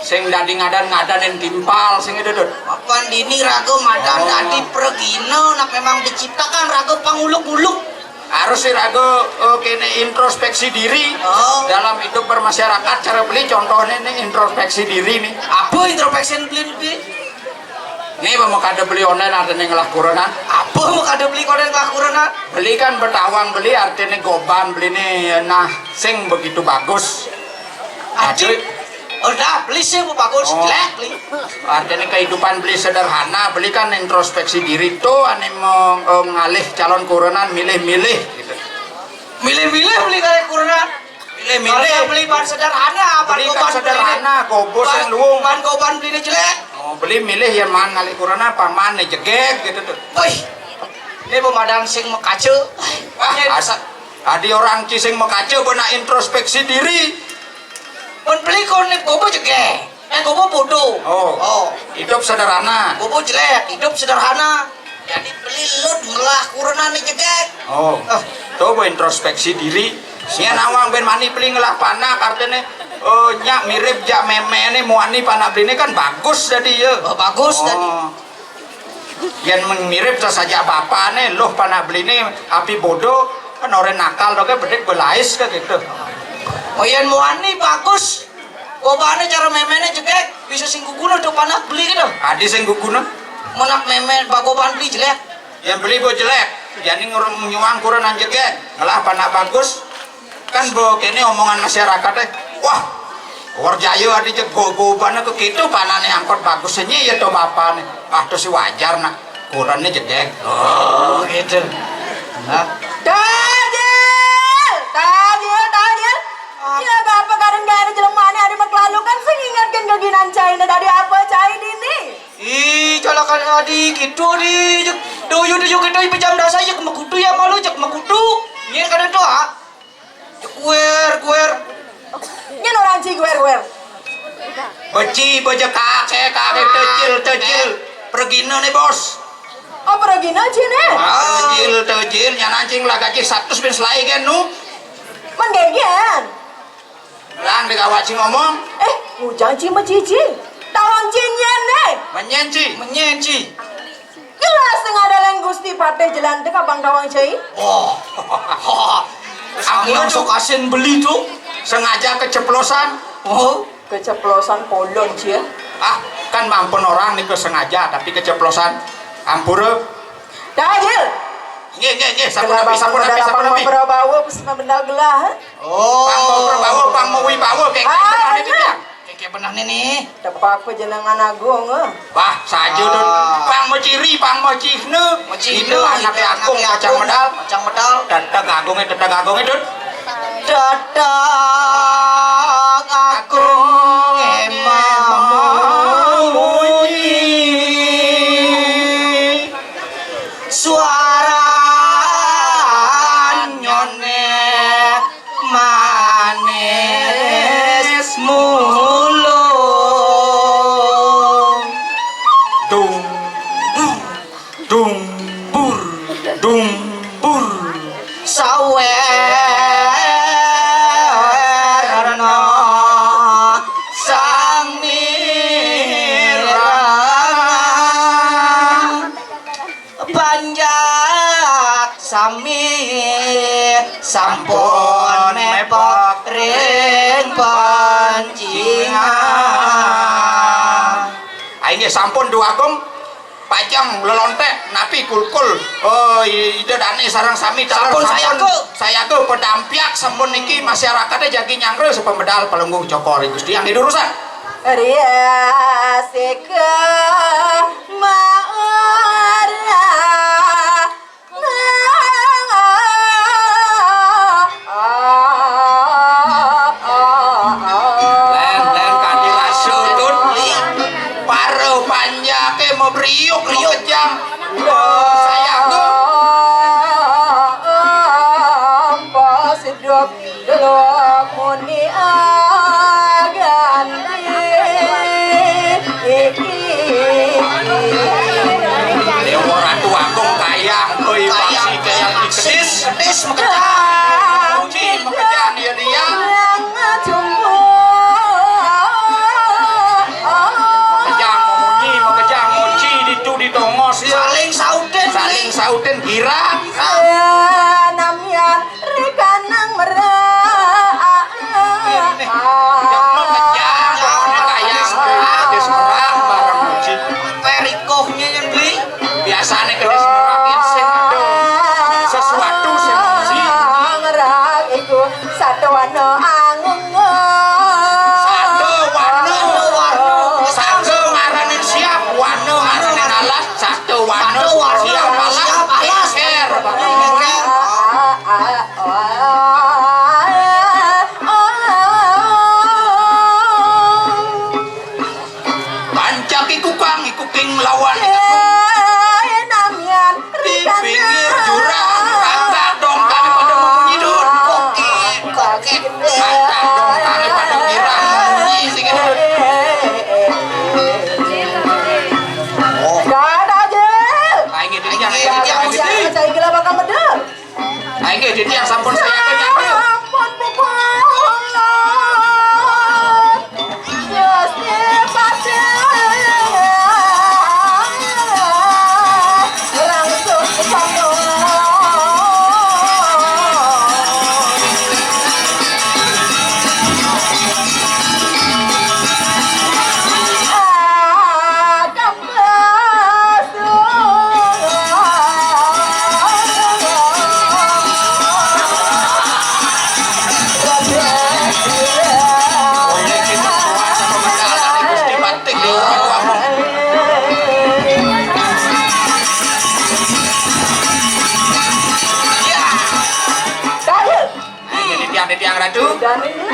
Sing dadi ngadan-ngadanin timpal sing itu dud. Papan dini raga madan oh. Dadi pregina nak memang diciptakan raga panguluk-uluk. Harus si raga uh, kene introspeksi diri oh. Dalam hidup bermasyarakat cara beli contohnya ini introspeksi diri nih. Apa introspeksi beli nih? Nih, mau kada beli online artinya ngelah kurenan. Apa mau kada beli online ngelah kurenan? Beli kan betawang beli artinya goban beli nih nah sing begitu bagus. Aduh. Udah beli sih mau bagus oh. Jelek beli. Artinya kehidupan beli sederhana, beli kan introspeksi diri tuh ane mau eh, ngalih calon kurenan milih-milih gitu. Milih-milih beli kayak kurenan. Milih-milih. Kalau beli ban sederhana, ban beli kan goban sederhana, beli gobos ban, yang luwung. Ban goban beli ini jelek. Oh, beli milih ya man ngalih kurana apa man nih jegeg gitu tuh. Wih, ini pemadang sing mekaca. Ah, ini asa- adi orang ci sing mekaca benak introspeksi diri. Pun beli kau nih gobo jegeg, eh gobo bodoh. Oh, oh. Hidup sederhana. Gobo jelek, hidup sederhana. Jadi beli lut ngelah kurunane jegeg. Oh. Ah. Coba introspeksi diri. Yen awang ben mani beli ngelah panak artine oh nyak mirip jak memene muani panak beli ini kan bagus jadi ya. Oh, bagus oh. Jadi. Yen mirip saja bapane loh panak beli ini api bodoh kan orang nakal to ke bedik belais ke gitu. Oh yen muani bagus. Gobane cara memene jegeg bisa sing guguna do panak beli gitu. Adi sing guguna. Menak meme bagoban beli jelek. Yang beli bo jelek. Jadi ngurung nyuang kurang jegeg. Ngelah panak bagus. Kan bo kene omongan masyarakat eh. Wah. Warjaya adi jeg gobane ke gitu panane angkot bagusnya ya to bapane. Ah to si wajar nak. Kurane jegeg. Oh gitu. Nah. Tajil! Tajil, Tajil. Ya bapak kadang gak ada jelemane ada maklalo kan sing ingatkan keginan cai ini dari apa cai ini? Ih, calakan adi gitu di jek doyut jek itu pejam dasar jek mekutu ya malu jek mekutu. Iya kada doa. Jek guer guer. Nyen orang ci guer guer. Beci bejek kakek kakek tecil tecil. Pergina nih bos. Oh pergina ci nih. Tecil tecil nyan anjing lah gaji satu bin selai kan nu. Menggegian. Lang dek awak ci ngomong. Eh, ngujang ci mecici. Tawang ci nyen deh. Menyen ci. Menyen ci. Jelas tengah dalan Gusti Patih jelan dek abang tawang ci. Oh. Aku langsung asin beli tuh. Sengaja keceplosan. Oh, keceplosan polon ci ya. Ah, kan mampun orang niku sengaja tapi keceplosan. Ampura. Dagil. Nggih, nggih, nggih, sampun napi, sampun napi, sampun napi. Pang mabendal gelah, eh? Oh. Pang maprabawa, pang mawibawa, kengkeng. Ah, bener. Kengkeng bener niki. Tepak panjenengan agung, eh. Wah, saja, Dun. Ah. Pang maciri, pang macihna. Macihna, anaké agung, anaké pacang agung, medal. Pacang medal. Teteg agungé, teteg agungé, Dun. Teteg agungé mamunyi. Suaranyané manis mulung. Dung, dung, dung, bur, dung, bur. Sawerna sang mireng. Panjak sami sampun mepok ring pancingan. Ah, inggih sampun, Duh Agung, pacang lelonték napi kulkul. Oh, Ida Dané sareng sami taler sampun, sampun sayaga. Sayaga pedampiak sampun niki masyarakaté jagi nyanggra sapamedal Palungguh Cokor ring Gusti Yang Didurusan. Riasika maurah. Lén, lén, kanti rasa, Dun. Para panjaké mabriuk, makejang. Sayang, Dun. Ampa sedot Delok muni agan Déwa Ratu Agung kayang, oi, kayang, waksi kayang, kedis, kedis makejang. Muji makejang, ya, dia. Makejang, memuji, makejang, muji, ditu ditongos, ya. Saling sautin, saling sautin, girang. Namian Rekanang merak. Nih, jok mekejang, pokoknya kayang, kedis merak bareng muji. Perikohnya yang beli. Biasanya kedis merak, insén ada sesuatu sing muji. Merak iku satuana angung. Satuana. Satu ngaranin siap, wana ngaranin alas. Satu wana, satu wana, siap alas, siap alas. Geser. Pancaki kukang, ikuking lawan. Di pinggir jurang, kata dong kami pada memunyi, Dun. Kokek, kokek. Kata dong kami pada girang memunyi, sing, Dun. Oh. Dadah, Jil. Aing nggih titiang, aing nggih titiang, aing nggih titiang. Aing nggih titiang sampun saya nyambi. Ampun, Puput. Gusti Patih. Langsung ke sana. Ini titiang, titiang Ratu. Dan ini.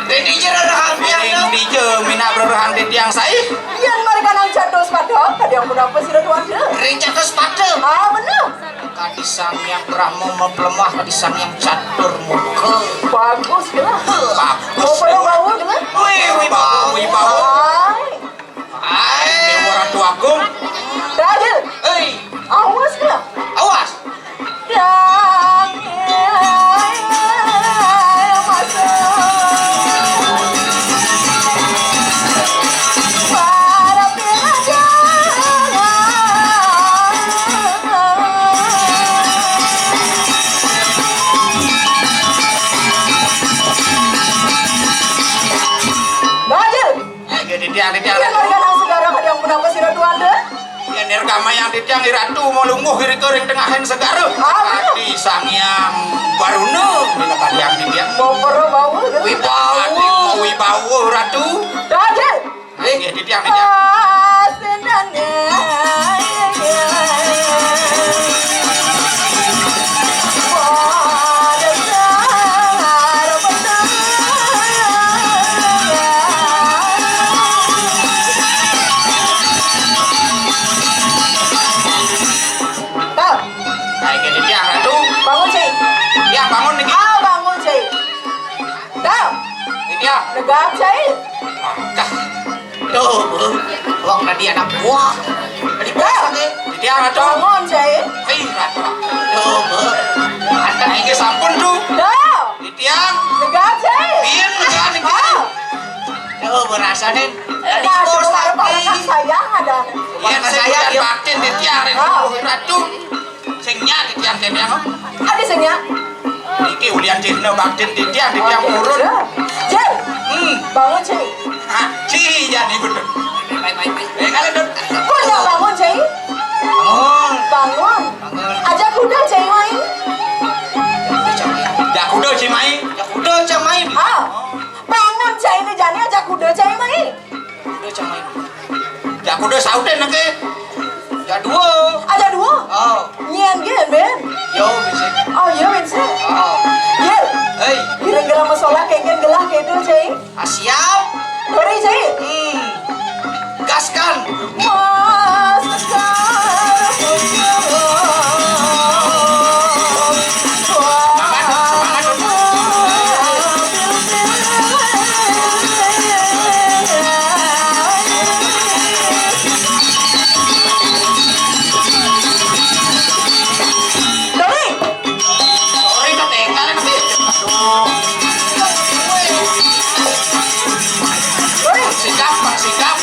Ring dija rerehang tiang. Ring dija minak rerehang titiang saé. Yén mari kanang catus pada, kadang punapa sira tuan? Ring catus pada. Ah, bener. Kadi Sang Hyang Brahma maplemah, kadi Sang Hyang Catur Muka. Bagus, kena. Bagus. Mau pada bawa, kena? Wih, wibawa, wibawa. Hai. Hai, Déwa Ratu Agung. Dagil. Hei. Awas, kena. Awas. Titiang Ratu mau lungguh irika ring tengahing segara. Ah, bener. Di Sang Hyang Baruna, minakadiang titiang. Mau para bawa, kan? Wibawa. Mau wibawa, Ratu. Dah, Jil. Nggih, nggih, titiang, titiang. Ah, senang, ya. Tau. Ai, kene dia, Ratu. Bangun, Cai. Ya, bangun niki. Ah, bangun, Cai. Tau. Ini dia. Negap, Cai. Dah. Tuh, Bu. Wong tadi anak buah. Tadi buah, Cai. Ini dia, Ratu. Bangun, Cai. Hei, Ratu. Tuh, Bu. Antar ini sampun, tuh. Tau. Ini dia. Negap, Cai. Pian, negap, negap. Ah. Tuh, berasa nih. Tadi nah, bos cuma tapi. Ada sayang ada. Iya, saya batin di tiang, ah. Ratu. Sing nyak di tiang, tiang, oh. Ada sing nyak. Iki ulian cihna baktin di tiang, di tiang purun. Jil. Hmm. Bangun, Cai. Ah, Cai, ya nih, bener. Baik, baik, baik. Eh, kalau dong. Kok nggak bangun, Cai? Bangun. Bangun. Bangun. Ajak kuda, Cai, main. Ajak kuda, Cai, main. Ajak kuda, Cai, main. Ah. Bangun, Cai, ini jani ajak kuda, Cai, main. Kuda, Cai, main. Ajak kuda sautin lagi. Ajak dua. Ajak dua? Oh. Nyen, gen, Ben? Yo, bisa. Oh, iya, Ben, sih. Oh. Jil. Hei. Kira-kira masalah kayak gen gelah kayak itu, Cai. Ah, siap. Dori, Cai. Hmm. Gaskan. Mas, sekarang. Dori. Dori, ketinggalan, Bi. Aduh. Dori. Sikap, Pak, sikap.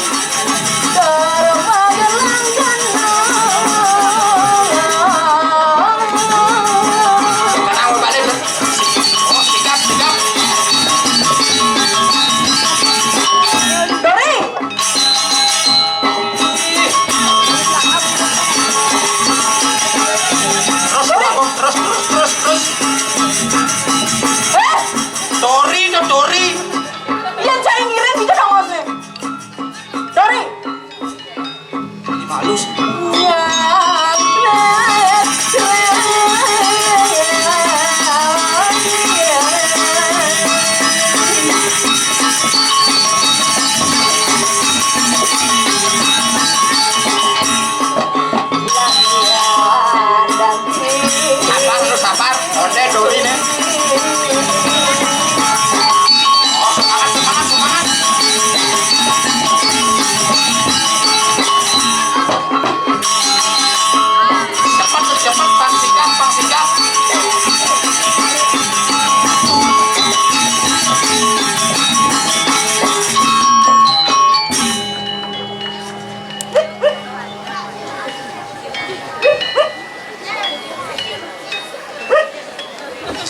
Kenapa balik? Oh, sikap, sikap. Dori. Terus, terus, terus, terus, terus. Eh? Dori, no, Dori. Yang cai ngiring kita dong, Mas. Dori. Dimalus. Sabar, lu sabar. Onde doli nih. Oh, semangat, semangat, semangat. Cepet, cepet, pang sigap, pang sigap.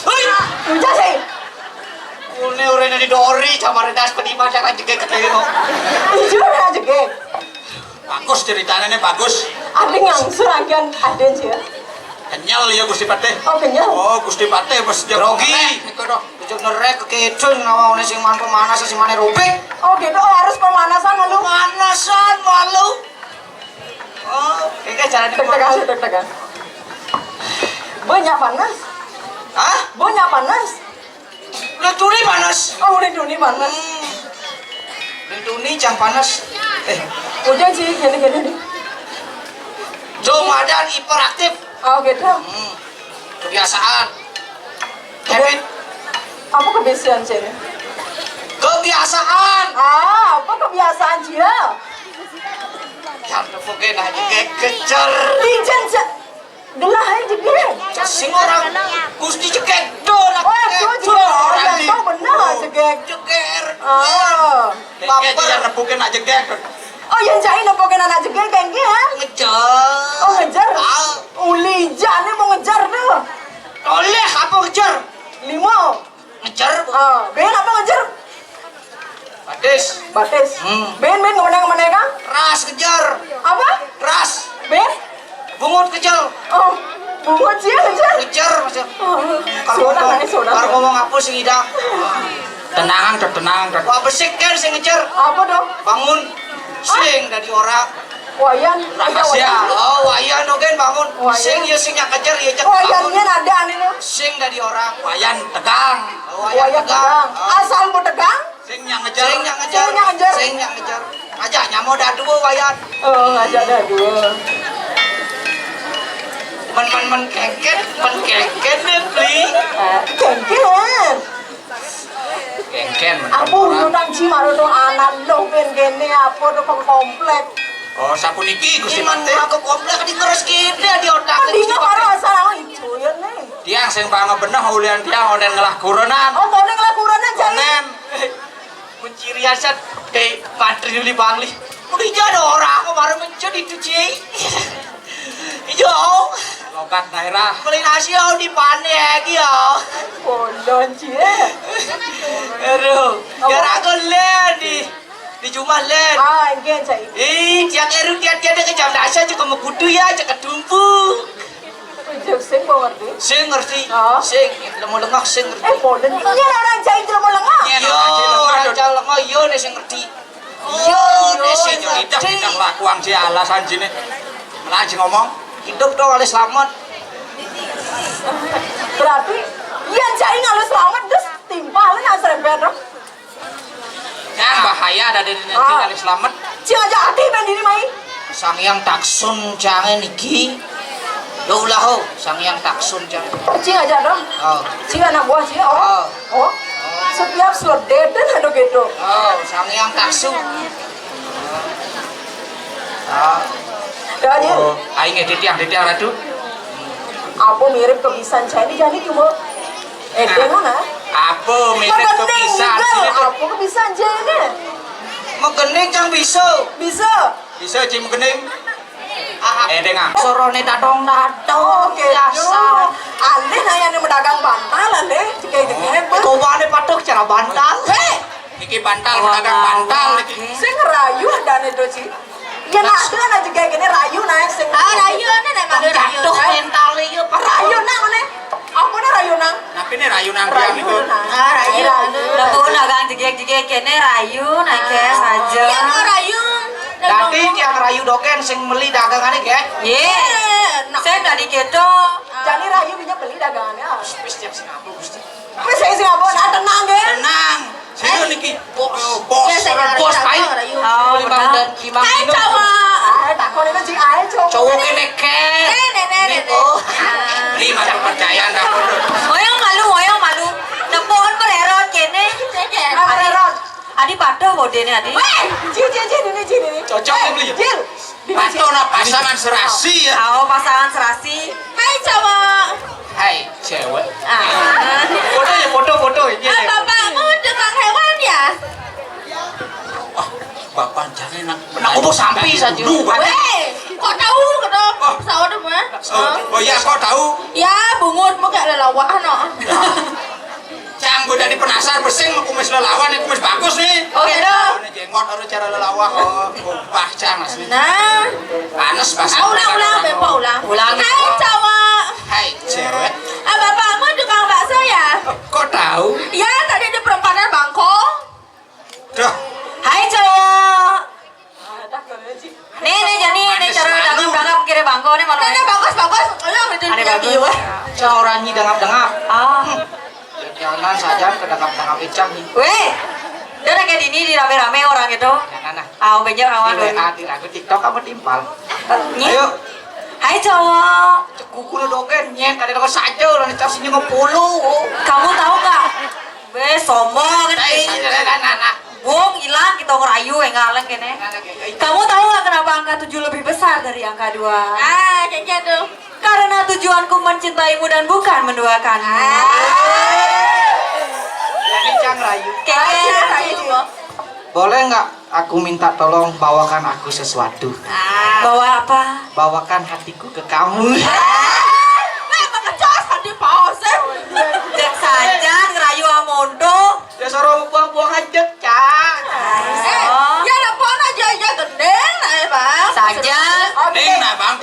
Hui! Udah sih. Une orene di Dori, camare das pedima cara jegek kene kok. Jujur aja, Gek. Bagus ceritanya nih, bagus. Ada ngangsur agan, ada sih ya. Kenyal ya Gusti Patih. Oh, kenyal. Oh, Gusti Patih pas grogi. Itu doh. Ujuk nerek ke kidul, ngawa one sing man pemanas, sing mane rupik. Oh, gitu. Oh, harus pemanasan lalu. Pemanasan malu. Oh, kayak cara deg-degan, deg-degan. Banyak panas. Hah? Banyak panas. Udah tuni panas. Oh, udah tuni panas. Hmm. Udah tuni cang panas. Eh, hujan sih, gini-gini nih. Ramadan hiperaktif. Oh, gitu. Hmm. Kebiasaan. Habit. Apa kebiasaan sih ini? Kebiasaan. Ah, apa kebiasaan dia? Yang nepukin aja kayak kejar. Dijen se-, gelah aja dia. Sing orang Gusti cekek dor. Oh, itu juga. Orang yang tahu benar cekek. Ceker. Ah. Baper. Yang nepukin aja kayak. Oh, yang cai nepukin anak cekek kayak gini, ya? Ngejar. Oh, ngejar. Ah. Uli jane mau ngejar tuh. Oleh apa ngejar? Limo. Ngejar. Ah, ben apa ngejar? Batis. Batis. Hmm. Ben, ben, kemana, kemana, Kang? Ras ngejar. Apa? Ras. Ben? Bungut kecil. Oh, bungut sih ngejar. Ngejar, Mas. Oh, kalau ngomong, kalau ngomong apa sing idang? Tenang, Dot, tenang, Dot. Wah, besik kan sing ngejar. Apa dong? Bangun. Sing dari orang. Wayan, rahasia. Oh, wayan ogen bangun. Wayan. Sing ya sing yang ngejar ya cek. Wayannya ada anu. Sing dari orang. Wayan tegang. Oh, wayan tegang. Asal mau tegang. Sing nyang ngejar. Sing nyang ngejar. Sing nyang ngejar. Aja nyamo dah dua wayan. Oh, aja dah dua. Men men men kengken, men kengken deh beli. Kengken. Kengken men. Aku ngutang ci maru tuh anak lo ben kene apa tuh pengkomplek. Oh, sapu niki Gusti Patih. Aku komplek di terus kene di otak. Di maru asal aku ijo ya nih. Tiang sing pangebeneh ulian tiang onen ngelah kurenan. Oh, onen ngelah kurenan jane. Onen. Menciri aset kayak Patri Duli Bangli. Udah ijo ada orang aku baru mencet itu ci. Ijo. Lokat daerah. Beli nasi ya di panek ya. Pondon ci. Aduh, ya ragu len di di cuma len. Ah, enggak cai. Ih, tiang eru tiang tiang ke jam dasar cek kudu ya cek ketumpu. Sing mau ngerti? Sing ngerti. Oh. Sing lemo lengah sing ngerti. Eh, bolen iki ora raja iki lemo lengah. Yo, raja lengah yo nek sing ngerti. Yo, nek sing ngerti. Lidah lakuang si alasan sini. Melah sing ngomong, hidup dong oleh selamat. Berarti iya cai ngalu selamat terus timpal nak serempet dong. Yang bahaya ada di nanti kali selamat. Cing aja hati main diri main. Sang Yang Taksun jangan niki. Lo ulah ho, Sang Yang Taksun jangan. Cing aja dong. Oh. Cing anak buah cing. Oh. Oh. Oh. Setiap slot deden ada gitu. Oh, Sang Yang Taksun. Oh. Dah aja. Oh, aing edit yang, edit yang ratu. Apa mirip kebisan cai ini jadi cuma Eh, dia mana? Apa mirip kebisan? Apa kebisan cai ini? Megening cang bisa. Bisa. Bisa ci megening. Eh, dengar. Sorone dadong-dadong. Oke, biasa. Alih nanya nih pedagang bantal, alih. Kayak gitu. Kau mana patuh cara bantal? Hei. Iki bantal, pedagang bantal iki. Sing rayu ada nih tuh, Ci. Ya nah, itu kan aja kayak gini rayu naik sing. Ah, rayu nih nek malu rayu. Jatuh mental iki. Rayu nang nih. Apa nih rayu nang? Tapi ini rayu nang rayu. Ah, rayu. Lah kok dagang jegek-jegek kene rayu naik saja. Iya, mau rayu. Tapi tiang rayu doken sing meli dagangane, Gek. Ye. Saya tadi keto. Jadi rayu bisa beli dagangannya. Wis tiap sing apa, Gusti? Wis sing apa? Nah, tenang, Gek. Tenang. Sini niki. Bos, bos, bos, ayo. Oh, beli Mang dan si Mang. Hai, cowok. Ah, takon itu si ae, cowok. Cowok kene ke. Nenek, nenek. Oh. Ini macam percayaan dah. Oyong malu, oyong malu. Nepon mererot kene. Mererot. Adi padah bodene adi. Weh, Jil, Jil, Jil, ini Jil ini. Cocok nih beli. Jil. Pato na pasangan serasi ya. Oh, pasangan serasi. Hai cowok. Hai cewek. Ah. Foto ya foto foto ya. Ah, bapakmu tukang hewan ya? Wah, bapak jangan nak. Nak ubus sampi saja. Weh, kok tahu kata pesawat mah? Oh, oh ya kok tahu? Ya bungut mau kayak lelawak no. Cang gue jadi penasar besing mau kumis lelawan ya kumis bagus nih. Oh gitu. Ini jenggot harus cara lelawak oh. Bah cang asli. Nah. Panas pas. Ah, ulang ulang bempo ulang. Ulang. Hai cowok. Hai cewek. Ah bapakmu tukang bakso ya? Kok tahu? Ya tadi di perempatan Bangko. Dah. Hai cowok. Nih nih jadi nih cara dangap dangap kira Bangko nih mau. Ada bagus bagus. Ayo itu ada bagus. Cara orang nyi dangap dangap. Ah. Jangan saja ke dangap dangap icang nih. Weh. Dia kayak ini di rame-rame orang itu. Nah, nah, nah. Ah, bener awan. Di W A di lagu TikTok apa timpal? Ayo. Hai cowok. Kuku lu doken nyet ada doken saja orang dikasih nyengok puluh. Kamu tahu nggak? Be sombong kan. Bung hilang kita ngerayu yang ngaleng kene. Kamu tahu nggak kenapa angka tujuh lebih besar dari angka dua? Ah, kayak gitu. Karena tujuanku mencintaimu dan bukan menduakanmu. Jadi cang rayu. Kayak gitu. Boleh nggak aku minta tolong bawakan aku sesuatu? Bawa apa? Bawakan hatiku ke kamu. Weh, mengecos tadi paus eh. Cek saja ngerayu amondo. Ya soro buang-buang aja, Cang. Eh, ya ada pohon aja aja gendeng nah ya, Bang. Saja. Ning nah Bang.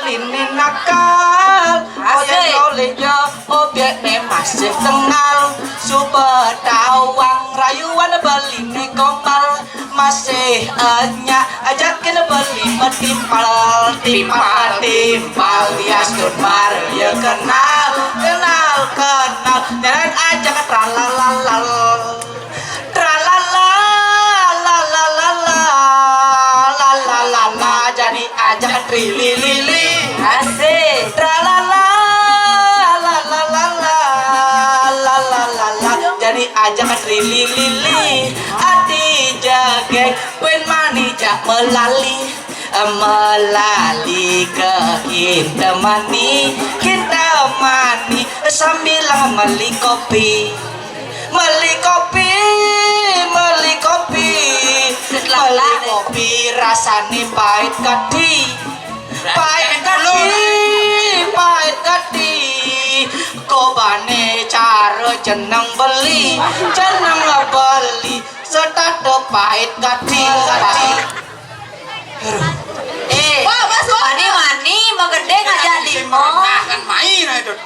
Ini nakal, asik. Obyek oleh yo, obyek ne masih tengal. Suba tawang rayuan beli ne gombal. Masih enyak ajakin beli metimpal. Timpal, timpal, ya subar, ya kenal, kenal, kenal. Jangan ajak tralalal. Tralala, la la la la, la la la la, jadi ajak trilili. Asik. Tralala, la la la la, la la la la, jadi ajak trilili. Ati jagek, pen mani jak melali. Melali ke Kintamani, Kintamani, sambil meli kopi. Meli kopi, meli kopi, meli kopi rasane pahit kadi. Pahit kadi, pahit kadi. Kobane cara jeneng beli, jeneng beli, setata pahit kadi, kadi. Eh, wah, Mas, wah. Mani-mani, magending aja limo. Nah, kan main ae, Dut.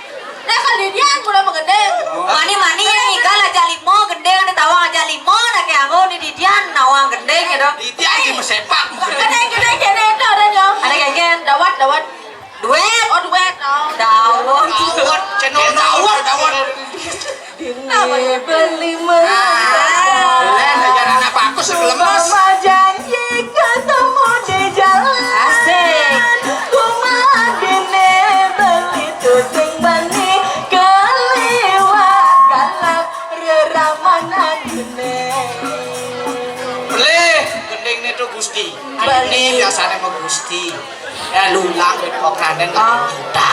Nah, kan didian mulai magending. Mani-mani yang igal aja limo, gending ada tawang aja limo, nah, kayak aku di didian nawang gending gitu. Didian di mesepak, magending. Ada yang gending, gending, itu ada yang. Ada yang gending. Dawat, dawat. Duet. Oh, duet. Oh. Dawet. Dawet, channel dawet, dawet. Dini beli mah. Nah, aja anak bagus sebelum mas. Janji ketemu di jalan. Asik. Kuma dini beli tuting bani keliwat galak reraman dini. Beli gending itu Gusti. Ini biasanya mau Gusti. Ya, lulang wit pokranen. Ah. Kita.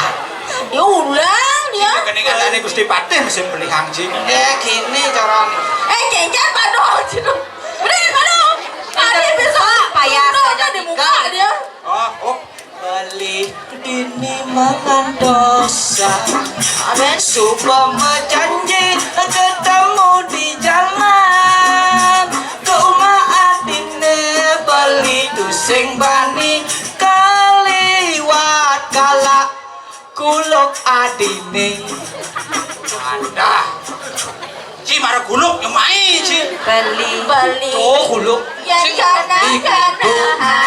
Ya ulang dia. Kene katane Gusti Patih mesti pelihang sih. Ya gini carane. Eh, cencer paduh gitu. Udah, paduh. Tadi bisa payah saja di muka dia. Oh, oh. Beli dini mangan dosa. Amin. Suba janji ketemu di jalan. Ke rumah adine beli tusing bani kaliwat kalak kuluk adine. Ada. Ci mara kuluk nyemai ci. Beli. Beli. Tuh kuluk. Ya, sing kana, di kana.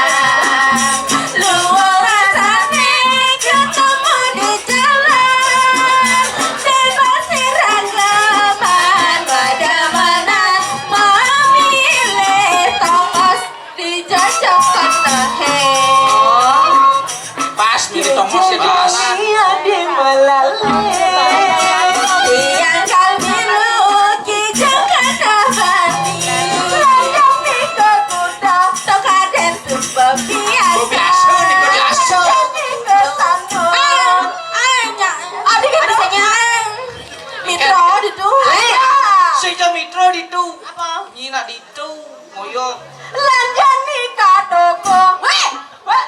Luar rasane ketemu di jalan. Bebas siragaman pada mana memilih tongos. Dijajak kata he. Pas milih tongos ya, pas. Iya, di melale. Yang kami luki Jakarta Bani. Layang di kota, tokaden tu biasa. Biasa, di biasa. Jadi ke sana. Ayo, ayo, nyak. Adi kita. Adi saya. Mitro di tu. Sing Mitro di tu. Apa? Nyina di tu. Moyo. Lanjani ka toko. Weh. Weh.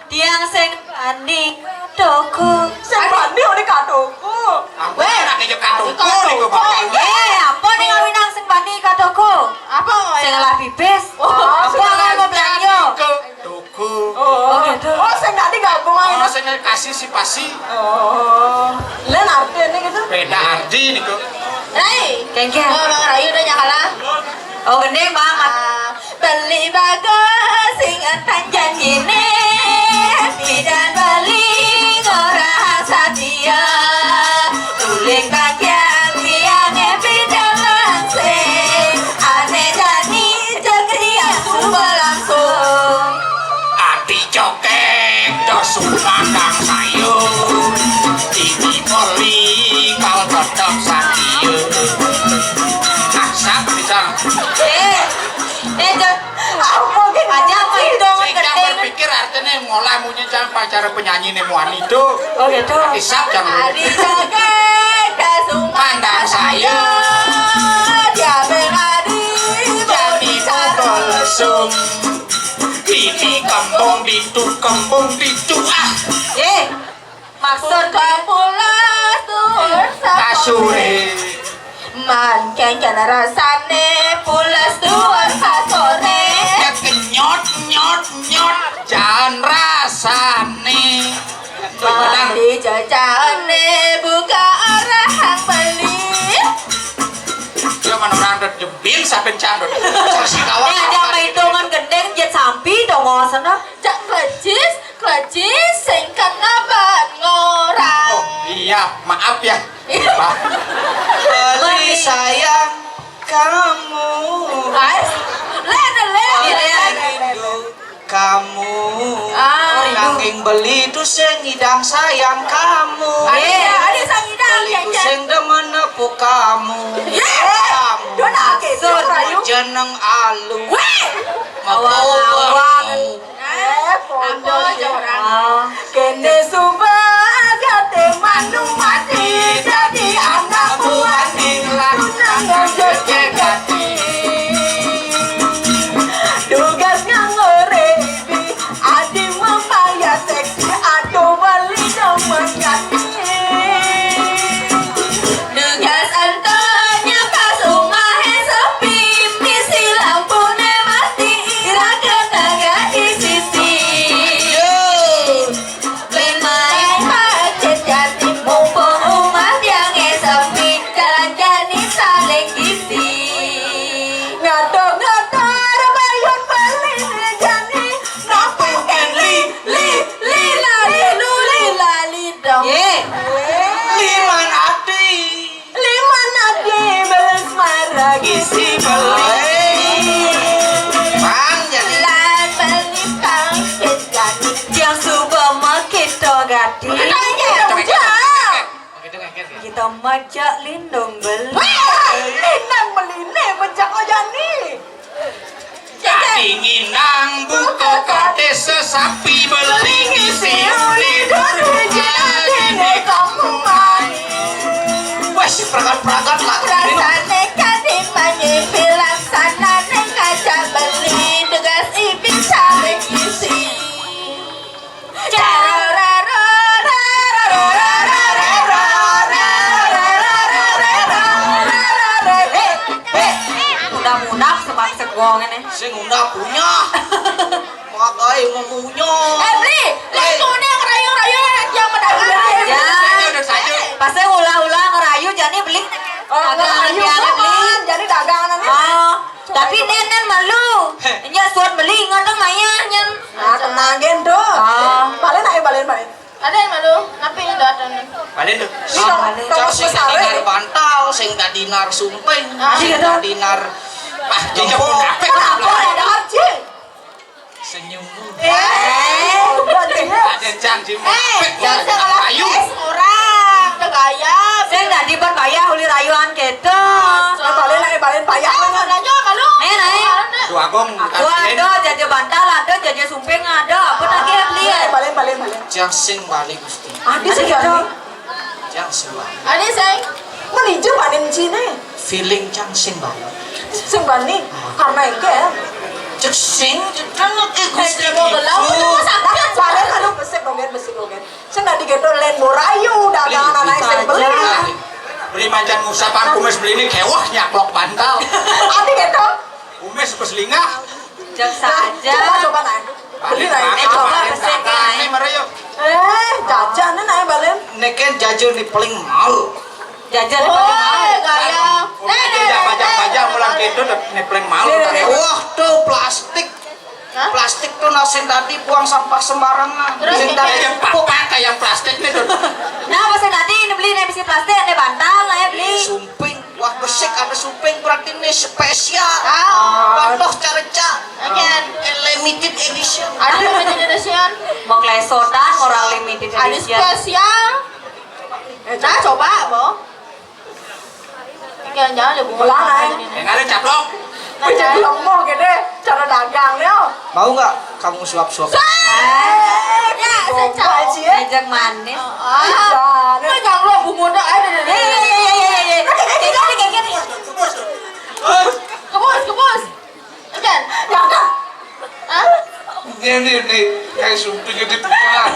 Tiang sing bani ka toko. Sing bani uni ka toko. Weh. Anak aja ka toko nih gua pakai. Eh, apa nih ngawinang sing bani ka toko? Apa? Sing lah pipis. Oh, apa sing lah mau belanja? Toko. Oh, gitu. Oh, sing tadi gabung aja. Oh, sing kasih si pasi. Oh. Lain arti ini gitu. Beda arti nih kok. Rai. Kengkeng. Oh, Bang Rayu udah nyakala. Oh, gendeng banget. Ah, beli bagus ingetan janjine. Bidan beli ngorahang satia. Uling bagian tiange bidan langsing. Ane jani jengkriang suba langsung. Ati cokek dos sumandang sayur. Titi beli kal tetep satia. Asap bisa. Eh, eh, Jok. Apa gitu? Aja apa itu? Sing jangan berpikir artinya mulai munyi jangan pacar penyanyi nih muani itu. Oh gitu. Isap jangan. Adi jaga kasung pandang saya. Dia berlari. Jadi kau lesung. Ini kembung ditu, kembung ditu ah. Eh, maksud kapulas tuh kasure. Mancen jan rasane pulas tuwon sasore. Nyot, nyot, nyot, jan rasane. Jebin saben candot. Sasi kawan. Eh, ada maitungan gendeng jet sampi dong sana. Cak klejis, klejis sing kena ban ngorang. Oh, iya, maaf ya. Lupa. Beli sayang kamu. Guys, le, le, le. Rindu kamu. Ah. Nanging beli tu sing ngidang sayang kamu. Ada, ada sang ngidang. Beli tu sing demen nepuk kamu. Ye. Kamu. Dona ke, Sur. Jeneng alu. Weh. Awang-awang. Eh, apa aja orang. Ah. Kene suba agate manu mati dadi anak buah ning lah. Tunang ngojek hati. Tugas nganggo rebi, adi mempaya seksi, aduh beli demen hati. Tugas antonya pas umahe sepi, misi lampune mati, ira kenaga di sisi. Yo. Beli main paket jati, mumpung umah tiange sepi, jalan jani saling isi. Ngador-ngador bayun beli jani, nampung li, li, li, lali, lu, li, lali, dong. Ye. Liman ati. Liman ati beles maragi si beli. Pan jadi. Lan beli pangkit gani. Yang suba makita gati. Oke, oke, oke, oke. Kita majak lindung beli. Weh, lindung beli ni majak ojani. Tadi nginang buka kate sesapi beli ngisi uli duri jadi kamu main. Wes, pragat-pragat lah. Rasane kadi manyi pilaksanane kaca beli tugas ibing saling isi. Heh, heh, udah munak sebab segong ini. Sing undang punya. Magai memunya. Eh, beli, beli kuning rayu-rayu yang mendagang. Ya. Saja, udah saja. Pas saya ulah-ulah ngerayu, jadi beli. Oh, dagangan ngerayu dia, beli. Jadi dagangan ini. Oh. Tapi Nen, Nen malu. Heh. Nya suat beli, ngadeng maya, nyen. Ah, tenang, Gen, tuh. Ah. Balen ae, balen, balen. Ada yang malu, tapi enggak ada, Nen. Balen tuh. Ini dong, balen. Cang sing besar, dadi nar bantal, sing dadi nar sumping, ah, sing dadi nar, ah, jempol. Apa ada arci? Senyum. Eh, ada cang di. Eh, jangan salah ayu. Orang, tegaya. Sing dadi pun payah uli rayuan gitu. Eh, balen, eh, balen payah. Ayo, nanya malu. Nih, nih. Tuh, Agung. Aku ada, jaja bantal ada, jaja sumping ada. Apa lagi yang beli? Eh, balen, balen, balen. Cang sing balik, Gusti. Ada sih gitu. Cang sing balik. Ada sih. Menijo panen Cina. Feeling cang sing balik. Sing bani, karena engke. Cek sing, cek kan lagi Gusti. Mau gelau, mau sakit. Balen, aduh, besik gogen, besik gogen. Sing dadi gitu len borayu, dagangan anak sing beli. Beli macan Musa pang kumis beli ini kewah nyaplok bantal. Ada gitu. Kumis pas lingah. Jam saja. Coba, coba, nah. Beli lah. Eh, coba, besik, ya. Ini mari yuk. Eh, jajan nih, nah, balen. Neken jajan nih paling mau. Jajan nih paling mau. Oh, gaya. Nih, nih, nih, bajang-bajang nih, mulang nih, gitu, nih paling mau. Nih, nih, nih. Wah, tuh plastik. Hah? Plastik tuh nasi tadi buang sampah sembarangan. Terus sing tadi yang papak kayak plastik nih, tuh. Nah, pas tadi ini beli nih bisi plastik, ada bantal lah ya beli. Sumping. Wah, besik ada sumping berarti ini spesial. Ah. Bantoh careca. Oke. Eh, limited edition. Ada limited edition. Mau klesotan orang limited edition. Ada spesial. Nah, coba, Bo. Jangan-jangan ada bunga. Belah, eh. Yang ada caplok. Wih, jadi lemah gede. Cara dagang, ya. Mau nggak kamu suap-suap? Eh, ya, coba, Cie. Ngajak manis. Ah, pegang lo bunga dah. Ayo, ayo, ayo. Eh, eh, eh, eh, eh, eh. Kayak gini, kayak gini. Kebus, kebus. Ikan. Hah? Ini, ini, ini. Kayak sumping di pikiran.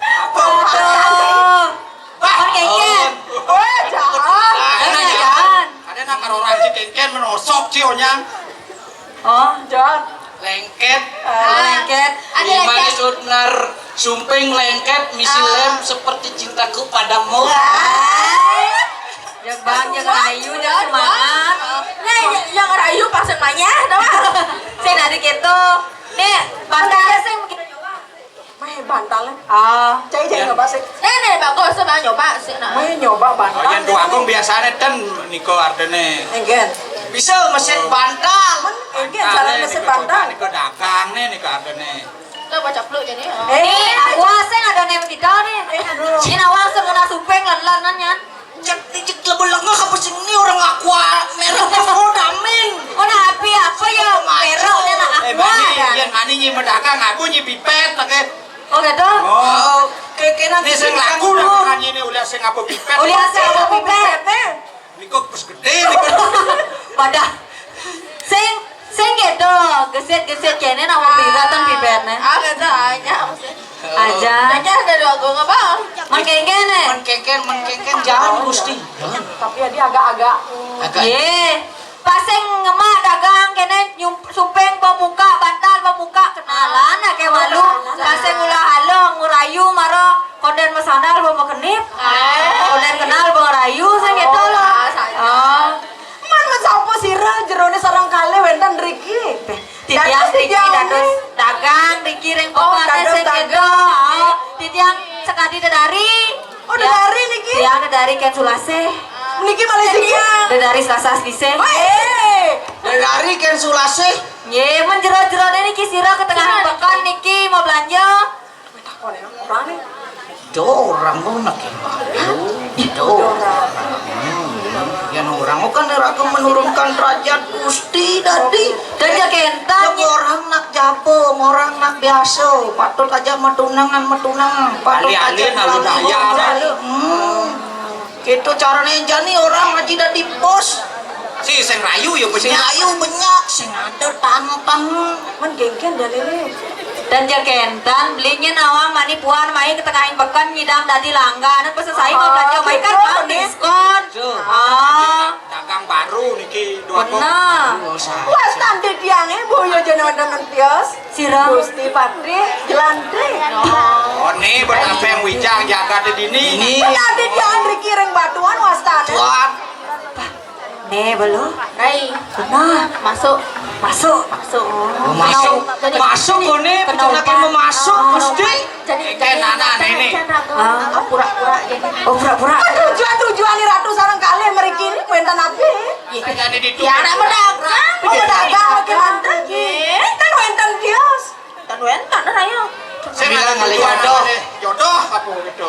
Apa? Aduh. Wah, kengken. Wah, jangan. Ada nang, ada nang karo orang si kengken menosok si onyang. Oh, Jon. Lengket. Ah, lengket. Ada lengket. Sunar sumping lengket misi lem seperti cintaku padamu. Ah. Jebang, jebang ayu, Jon. Ah, cai, cai nyoba sih. Néh, néh, bagus, coba nyoba sih, nah. Mé nyoba bantal. Oh, yén Déwa Agung biasané ten nika artiné. Enggén. Bisa mesin bantal. Enggén, cara mesin bantal. Nika dagang né, nika artiné. Tuh, baca pluk jadi. Eh, aku asing ada nem kita nih. Ini awal semua supeng lan-lanan ya. Cek ticik lebu lengah apa sing ini orang aqua merek Vodamin. Oh, nah, api apa ya? Merek udah nah aqua. Eh, mani, yén mani nyi medagang, aku nyi pipet pakai. Oh, gitu. Oh, kayak kena ini sing laku dah kan ini ulah sing apa pipet. Ulah sing apa pipet. Niku bes gedé niku. Wadah. Sing, sing gitu, gesit-gesit kéné nama pira ten pipetné. Ah, gitu aja maksudnya. Aja. Aja ada dua gua apa? Mengkengkén né. Mengkengkén, mengkengkén jangan Gusti. Jangan. Tapi ya dia agak-agak. Agak. Yé. Pas sing ngemak dagang kéné nyum-, sumping pemuka bantal pemuka kenalan aké malu. Pas sing ulah halong ngurayu mara kondén mesandal pemekenip. Kondén kenal pengerayu sing gitu loh. Oh. Man, man sapa sira jeroné sareng kalih wénten riki? Titiang riki dados dagang riki ring pepatah sing dagang. Oh, titiang sekadi dedari. Oh, dedari niki? Tiang dedari Kén Sulasih. Niki malih siki? Dedari Selasa Selisih. Wéh, dedari Kén Sulasih. Nggih, men jero-jerone niki sira ke tengah peken niki mau belanja. Orang nih. Itu orang kok nak. Itu orang. Hmm, yang orang kan neraka menurunkan derajat Gusti tadi. Dan jaga entan. Orang nak japa, orang nak biasa, patut aja matunangan, matunang, patut aja alih-alih nak budaya. Hmm. Gitu carane jani orang aja dadi bos. Si sing rayu ya sing rayu banyak, sing ada tantan. Men gengken dan ini. Dan jaga entan, belinya nawang mani puan mai ke tengahing peken nyidang dadi langganan pesen saya mau belanja mai kan bang diskon. Ah. Dagang baru niki dua. Bener. Wes tante tiange boyo jana wonten tios. Sira. Gusti Patih Jelantik. Oh, ni betapeng wijang jagat dini. Ini. Tante tiang riki ring batuan wastane. Tuan. Nih, belum. Rai. Benar. Masuk. Masuk. Masuk. Oh, masuk. Jadi, masuk jadi, kone, kenapa? Peternakan mau masuk, ah, Gusti. Jadi, eh, jadi, anak jadi, ini. Jadi, ah, pura-pura jadi. Oh, pura-pura. Tujuan-tujuan nih Ratu sareng kalih mriki ini wénten apa? Iya. Jadi di ya, anak pedagang. Oh, pedagang, oke, mantap. Iya. Kan wénten kios. Kan wénten, ayo. Saya bilang kali jodoh. Jodoh apa gitu?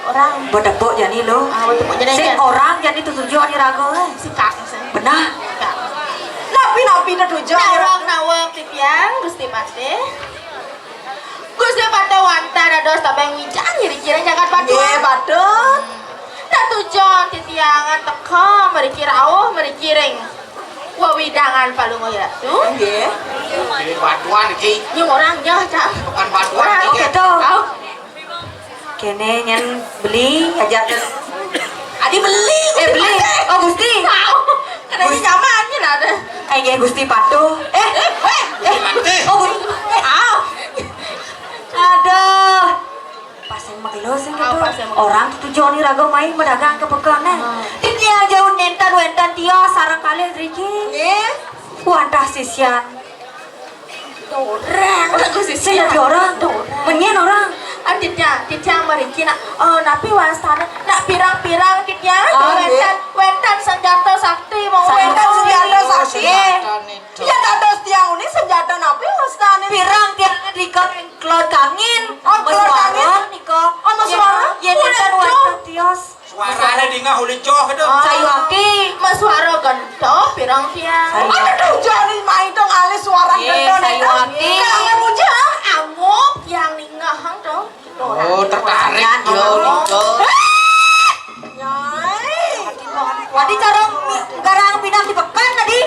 Orang. Buat tepuk jani lo. Ah, buat tepuk jani. Sing orang jani tujuh jani rago, eh. Sikat, sih. Benar. Sikat. Napi-napi tujuh jani rago. Nawang-nawang titiang, Gusti Patih. Gusti Patih wantah dados tabeng wijang, kira-kira jagat Patih. Nggih, patut. Nah, tujuan titiangan teka, mriki rauh, mriki ring wewidangan Palungguh Ratu. Nggih. Ini batuan iki. Nyung orang nyah, Cak. Bukan batuan iki. Orang. Oke, tuh. Tahu. Kene nyen beli aja ter. Adi beli. Eh, beli. Oh, Gusti. Tahu. Kenanya nyaman, nyen ada. Eh, nggih, Gusti patuh. Eh, eh, eh. Oh, Gusti. Tahu. Aduh. Pas yang magelo sing gitu. Orang tujuh ni raga main berdagang ke peken, eh. Titiang jauh nentan wentan tios sareng kalih driki. Nggih. Wantah sisian. Orang. Aku sisian. Sing dadi orang. Orang. Menyen orang. Ah, titiang, titiang mriki nak. Oh, napi wastane? Nak pirang-pirang titiang. Ah, nggih. Wentan, wentan senjata sakti mau wentan senjata sakti. Nggih. Ya dados tiang uni senjata napi wastane? Pirang tiang drika Kelod kangin. Oh, kelod kangin. Meswara nika. Oh, meswara. Yen enten wonten tios. Suarane dingah uli joh gitu. Sayuwaki. Meswara gento pirang tiang. Aduh, jani mai to ngalih suara gento nih. Sayuwaki. Kalangan muja. Angup yang ningah to. Oh, tertarik yo nika. Nyai. Tadi cara garang pinang di peken tadi.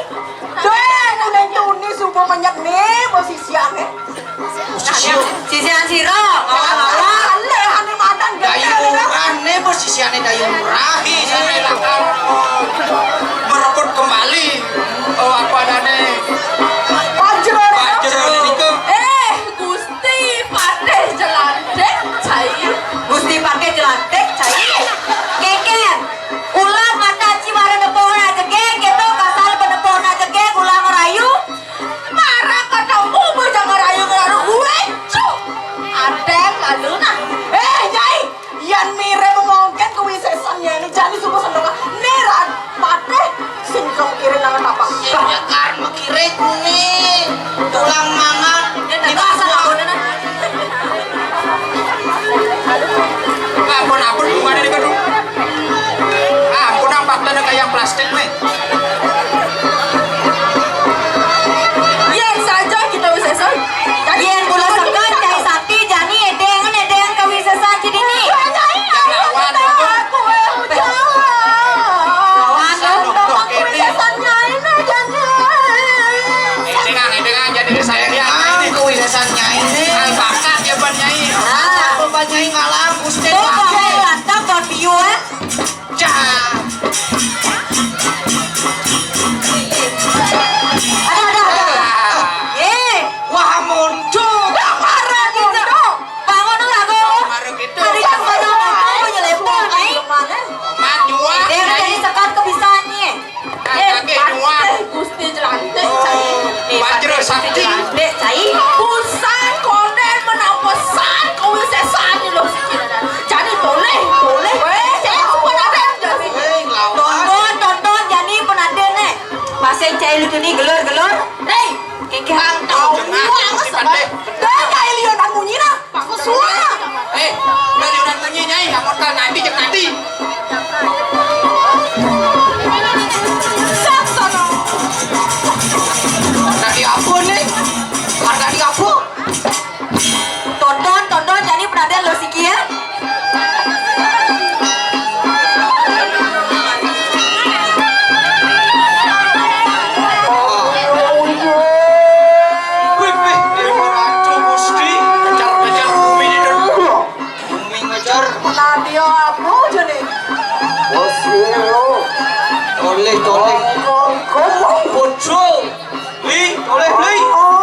Deh, udah tuni subuh menyek nih, posisiannya. Sisian sira, ngawang-ngawang. Aneh, aneh madan. Dayu Ngurah nih, posisiannya Dayu Ngurah. Bisa dilakukan merebut kembali. Oh, apa adanya? Wajra. Wajra nika. Eh, Gusti Patih Jelantik, cai. Gusti Patih Jelantik, cai. Kénkén. Ulah mata ci mara nepohna jegég gitu, kasal penepohna jegég, ulah ngerayu. Mara ketemu bocah ngerayu-ngerayu, gue cuk. Yang plastik nih. Yén saja kita wisésan. Yén kula sekar Nyai Sakti jani édéng, édéng kawisésan jani. Lawan, lawan. Lawan, lawan. Kawisésan Nyai né jani. Édéng, édéng, jani saya dia. Kawisésan Nyai né. Bakat ya, Ban Nyai. Ah. Apa Ban Nyai ngalam, Gusti? Tuh, Pak. Kamu lantap, Ban Biu, eh. Cah. Ada, ada, ada. Eh. Wah, mundur. Wah, marah gitu. Bangun dulu, aku. Marah gitu. Tadi kan banyak orang mau nyelempong, eh. Mana? Maju, ah. Dia udah jadi sekat kebisaannya. Eh, Gusti Jelantik, cai. Eh, Wajra Sakti. Jelantik, cai. Busan kondén menang pesan, kowe sesan lho. Jadi boleh, boleh. Weh, cai, sumpah ada yang jadi. Tonton, tonton, jadi penaden, eh. Masih cai lu tuh nih, gelor, gelor. Hei, kengkeng. Tahu, jangan, Gusti Pandé. Dah, cai lihat munyi dah. Aku suka. Eh, udah, udah, tanya, Nyai, kamu tak nanti, cek nanti. Tadi apa nih? Tadi apa? Tonton, tonton, jadi perhatian lo siki ya. Wih, wih, Déwa Ratu Gusti, kejar-kejar bumi di dulu. Bumi ngejar. Nadia apa aja nih? Bos ini lo. Toleh, toleh. Kongkong. Bocor. Beli, toleh, beli. Oh.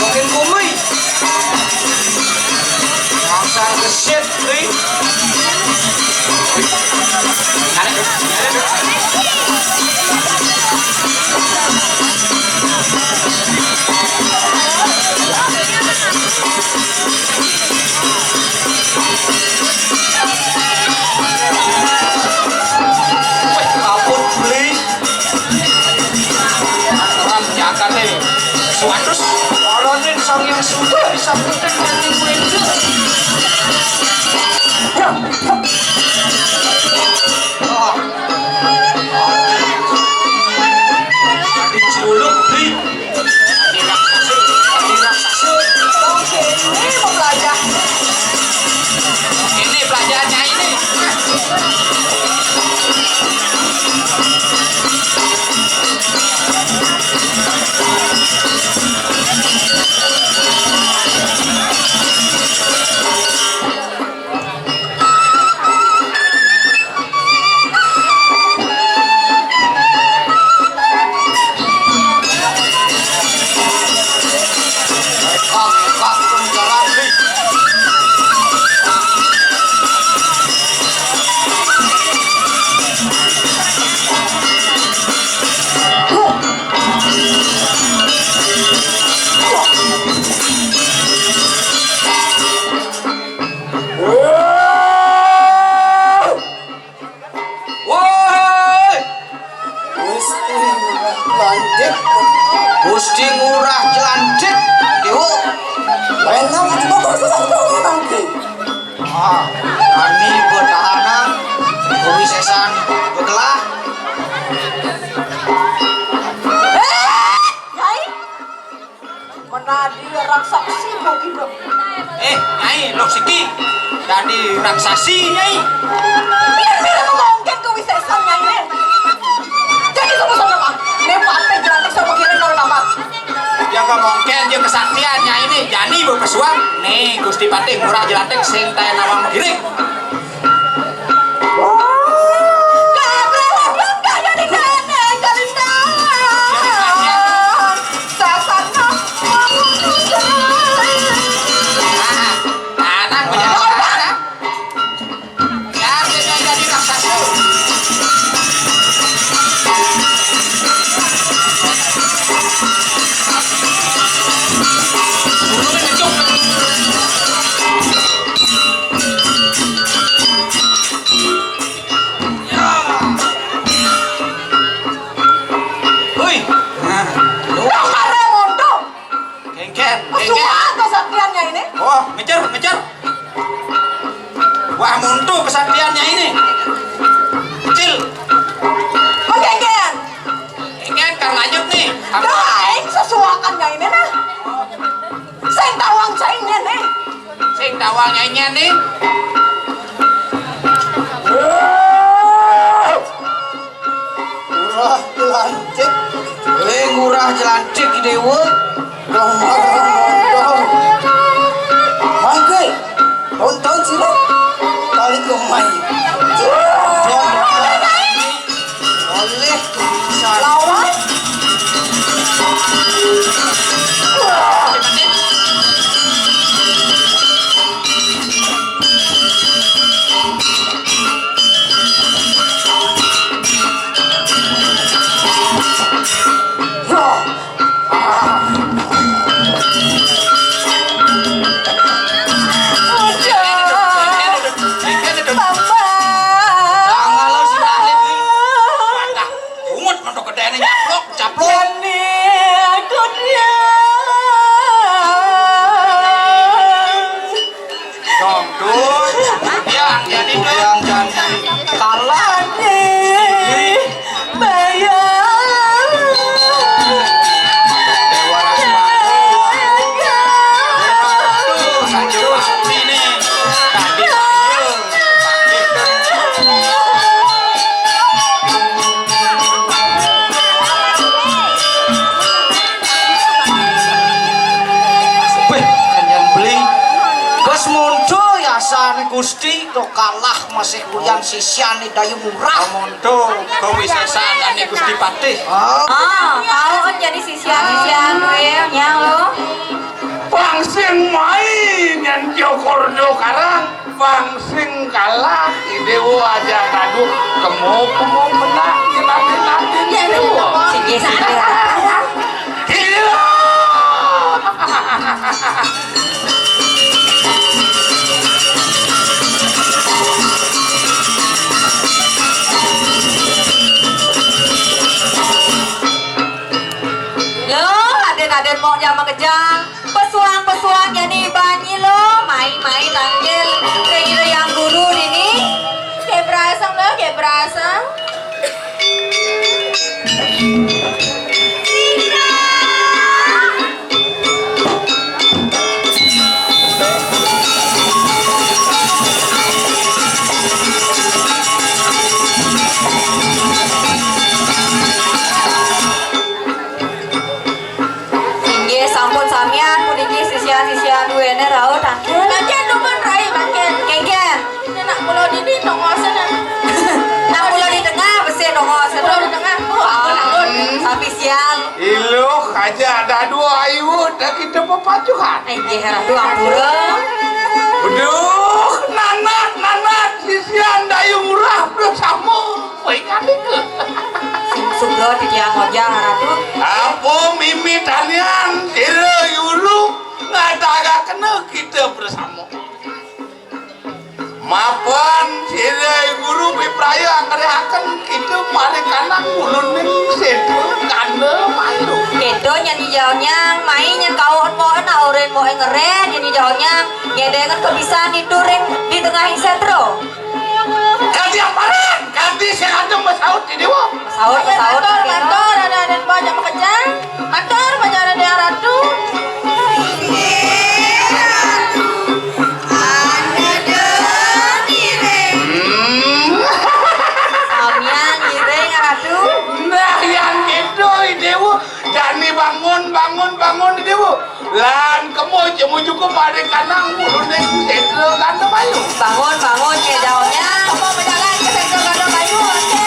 Makin bumi. Dasar gesit, Ri. Wih, kabut, Ri. Orang jaga nih. Suatus. Oronin sang yang sudah bisa. Diculuk, Bli. Ini raksasa, ini raksasa. Oke, ini mau belajar. Ini belajarnya ini. Woi! Gusti Ngurah Jelantik. Gusti Ngurah Jelantik. Yo. Lenang itu bapak susah nanti. Ah, kami bertahanan. Kami sesan berkelah. Eh, Nyai. Menadi raksasi bagi. Eh, Nyai, lo siki. Jadi raksasi, Nyai. Biar, biar aku mungkin ke wisésan, Nyai. Jadi semua sama apa? Ini paten jelantik sama kiri nol apa? Ya nggak mungkin, dia kesaktian, Nyai ini. Jani berpesuang. Nih, Gusti Patih Ngurah Jelantik sing tae nawang giring. Pamuntu kesaktiannya ini. Cil. Menggeger. Ingin kan lanjut nih. Dah, aing sesuakan ya ini nah. Sing tawang saingnya nih. Sing tawang nyanyian nih. Ngurah jelancik. Eh, ngurah jelancik, Déwa. Dong, dong, dong. Mangke. Tonton sila. Tarik ke main. Oleh. Lawan. Bungut montok gedéné nyaplok, caplok. Dong, dong. Yang jadi dong. Yang jadi kalah. Bayar. Dewa Ratu. Dewa Ratu. Sanjung Pasti nih. Tadi saya. Wéh, kanyan beling. Geus mundur ya asane Gusti, to kalah masih kulian sisyané Dayu Ngurah. Mundur, kawisésané Gusti Patih. Ah, tahu kan jadi sisya-sisya gue nya lo. Pang sing main yang jokor jokaran, pang sing kalah, ide aja tadu kemo kemo menang, nanti nanti ide. Sing sing. Iya. Lo, aden-aden mau jama kejang. Pesuang-pesuang jani banyi lo, main-main tangkil. Kayak gitu yang guru ini. Kayak berasang lo, kayak berasang. Inggih, sampun samian puniki sisian-sisian duéné rauh tangkil. Mangkin dumun rai, mangkin. Kéngkén. Ini nak pulau dini tongosé nah. Nak pulau di tengah, besi tongosé. Pulau di tengah. Oh, ampun, ampun. Sapi siang. Iluh aja ada dua ayu, dah kita pepacuhan. Inggih, Ratu ampura. Aduh, nanat, nanat, sisian Dayu Ngurah, udah sama. Woi, kali ke. Sing sugro titiang ngojang, Ratu. Apa mimi tanian, sira yulu, ngatagakena kita bersama. Mapan, sira guru pipraya ngerihaken kita mari kanang uluning setu kanda malu. Keto nyan ijau nyang, mai nyan kaon moen, auren moen ngeren, nyan ijau nyang, ngedengen kebisan dituring di tengahing setro. Kanti amparan, kanti sing adem masaut di dewa. Masaut, masaut, matur, matur, ada, ada banyak makejang. Matur, banyak ada yang ratu. Hmm. Samian ngiring ratu. Nah, yang gitu, dewa. Jani bangun, bangun, bangun, dewa. Lan kemo jemu cukup mari kanang uluning setra kanda mayu. Bangun, bangun, Nyai Daun Nyang. Kemo bejalan ke setra kanda mayu, oke.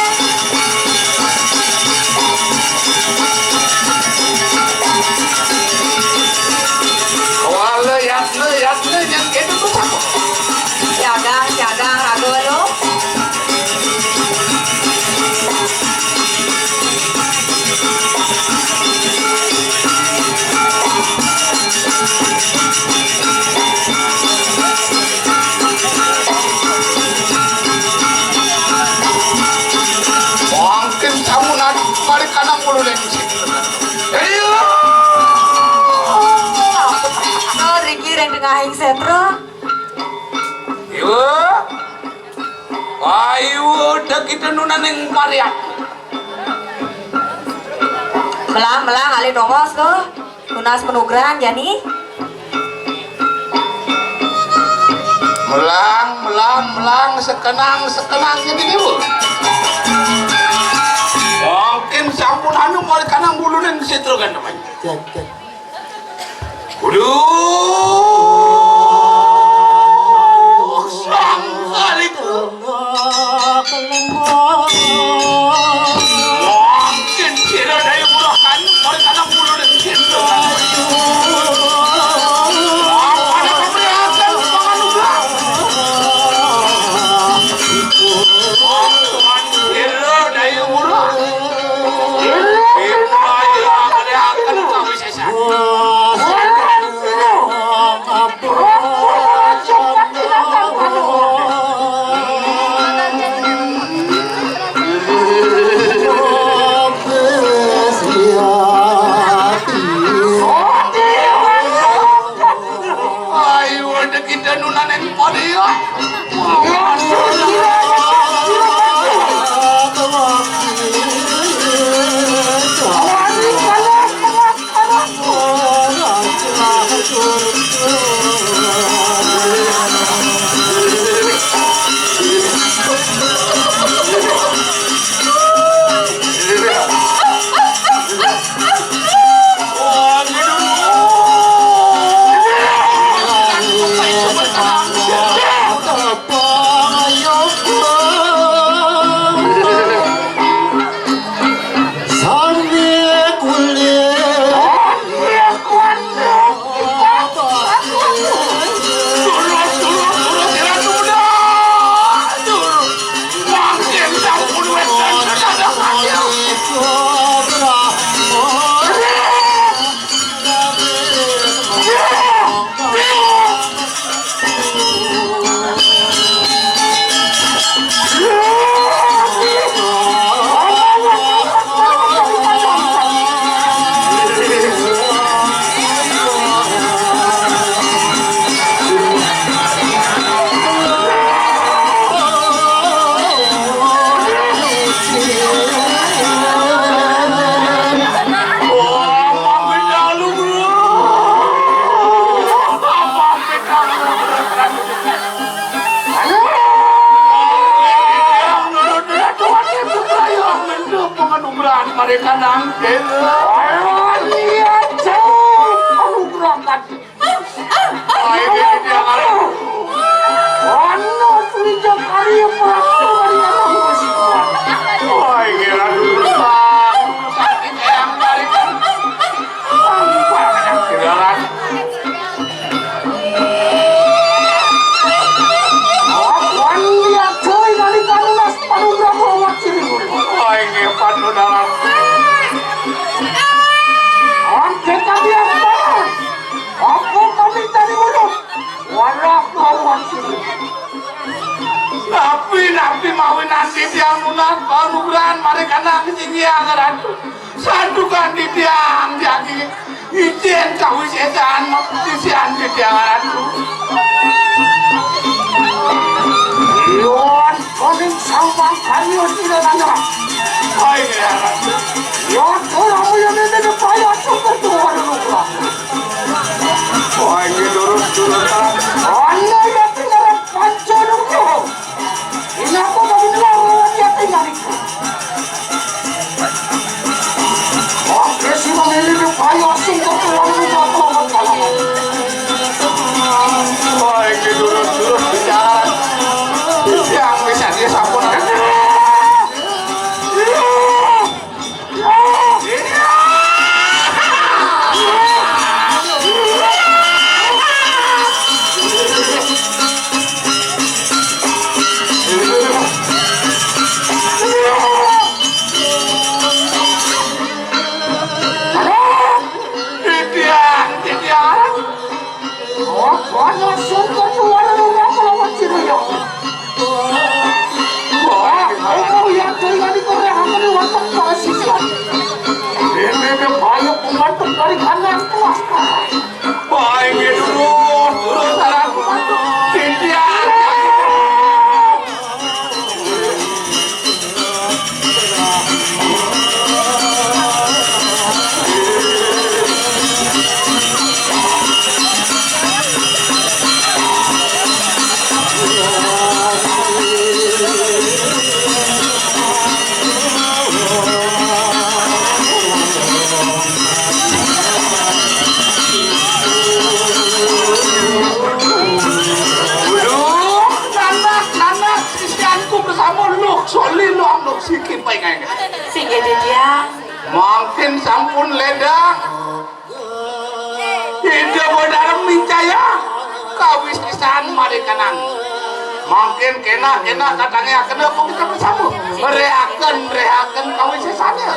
Wala yatna, yatna nyang kene bersama. Siagang, siagang, raga lo. Mangkin samunan balik kanang mulu deh. Iya. Riki ring tengahing setra. Iya. Ayo, dah kita nunaning pariak. Melang, melang, alih dongos tuh. Tunas panugrahan, jani. Melang, melang, melang, sekenang, sekenang, jadi dulu. Mungkin sampun anu, mulai kanang bulunan sitro kan namanya. Cek, cek. Waduh, sang kali. Mungkin sira daya murah kan, mari tanam bulu dan cinta. Apa ada pemeriasan panganugerah? Mungkin sira daya murah. Kita yang ada akan kami sesat. Ayo, ada kita nunanen pada ya. Penganugeraan mereka nangkil. Ayo, iya, cek. Anugerahkan. Ayo, ini dia, ayo. Ono suwija karya prapta dari anak musik. Wah, ini ratu besar. Sakit yang dari. Wah, ini banyak. Wan liat kowe nalika nunas panugraha wajib. Wah, inggih patunaran. Angkat kami apa? Apa kami tadi mulut? Warah lawan sini. Napi-napi mawi nanti tiang nunas panugrahan mereka nang sini anggaran. Santukan titiang jagi ijen kawisésan mapetisian titiang Ratu. Yon koning sawang karya sira nandang. Hai, Ratu. Yon ora mulya nene kaya sumber tuwa lupa. Hai, turut-turut. Ana ya tinaran panca nugraha. Inapa kami nglawan yati nalika? Oke, si memilih payo sing ketulang di bawah kalangan. Wah, iki durus-durus bicara. Yang bisa dia sampun. Siki paingaina. Singgih, Jajang. Mangkin sampun ledang. Ida Badarem micaya kawisésan marikanan. Mangkin kénak-kénak katangéakena pangutrepan sampun. Réhaken, réhaken kawisésannya.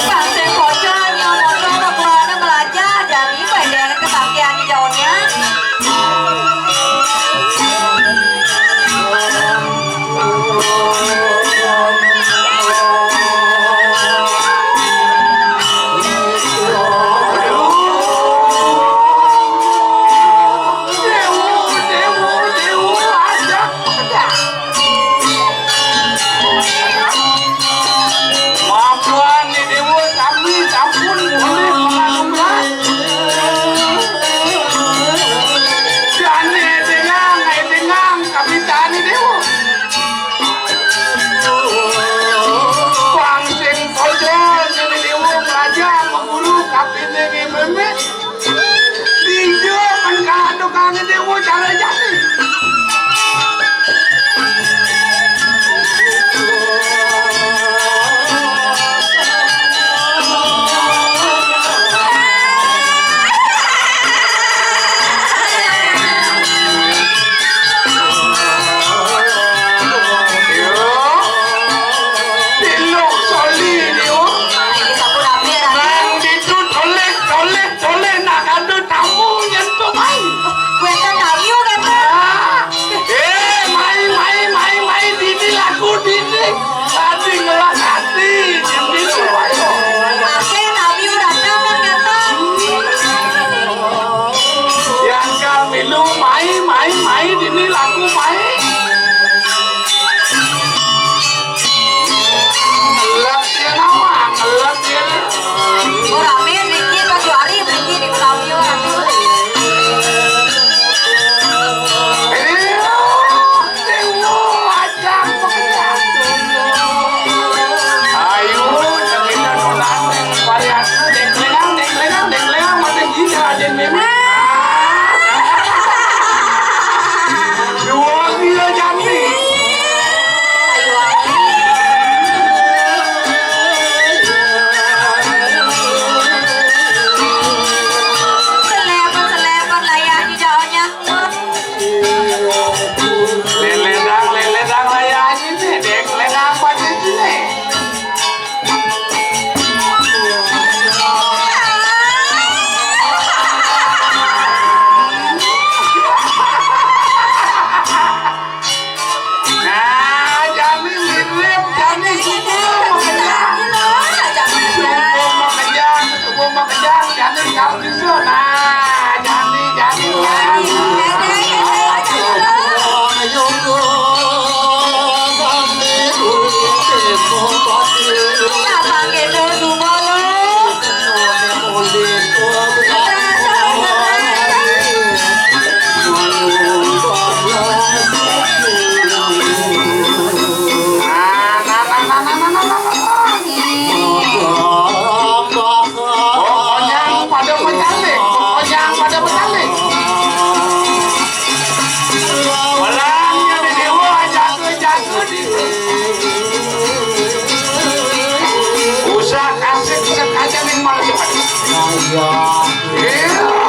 Pang sing bocah nyomot ka keluarga belajar, jani pendek kesaktian di jauhnya. Maduan ni Déwa sami sampun mulih panganugrah. Jani édéngang, édéngang kawisésané Déwa. Pang sing podo ni Déwa ngajak guru kapining mémé. Dija men kalah tukang Déwa cara jati. Yo. Tiluk soli Déwa. Nang ditu toleh, toleh, toleh nak ada tamu nyentuh mai. Kuwi kan tamu kan? Ah, eh, mai, mai, mai, mai, dini laku dini. Ati ngelah ati, dini suwaya. Ake tamu datang kan datang. Yang kamilu mai, mai, mai, dini laku mai. Ngelak ya nama, ngelak ya. Ora men iki pas hari iki di Betawi ora men. Iya, Déwa, ajak pekerja. Ayo, kita nonton variasi dengklengang, dengklengang, dengklengang, mati gila aja memang. Dua gila jati. Selepet, selepet, layani jauhnya. Leledang, leledang, layani nih, dek, ledang apa nih, nih? Nah, jani mirip, jani subuh makejang. Subuh makejang, subuh makejang, jani kau bisa. Nah, jani, jani, jani. Abang itu subuh lu. Pokoknya pada menyalip, pokoknya pada menyalip. Belangnya di Déwa jatuh-jatuh di. Usah kasih sekalian yang malah cepat. Iya.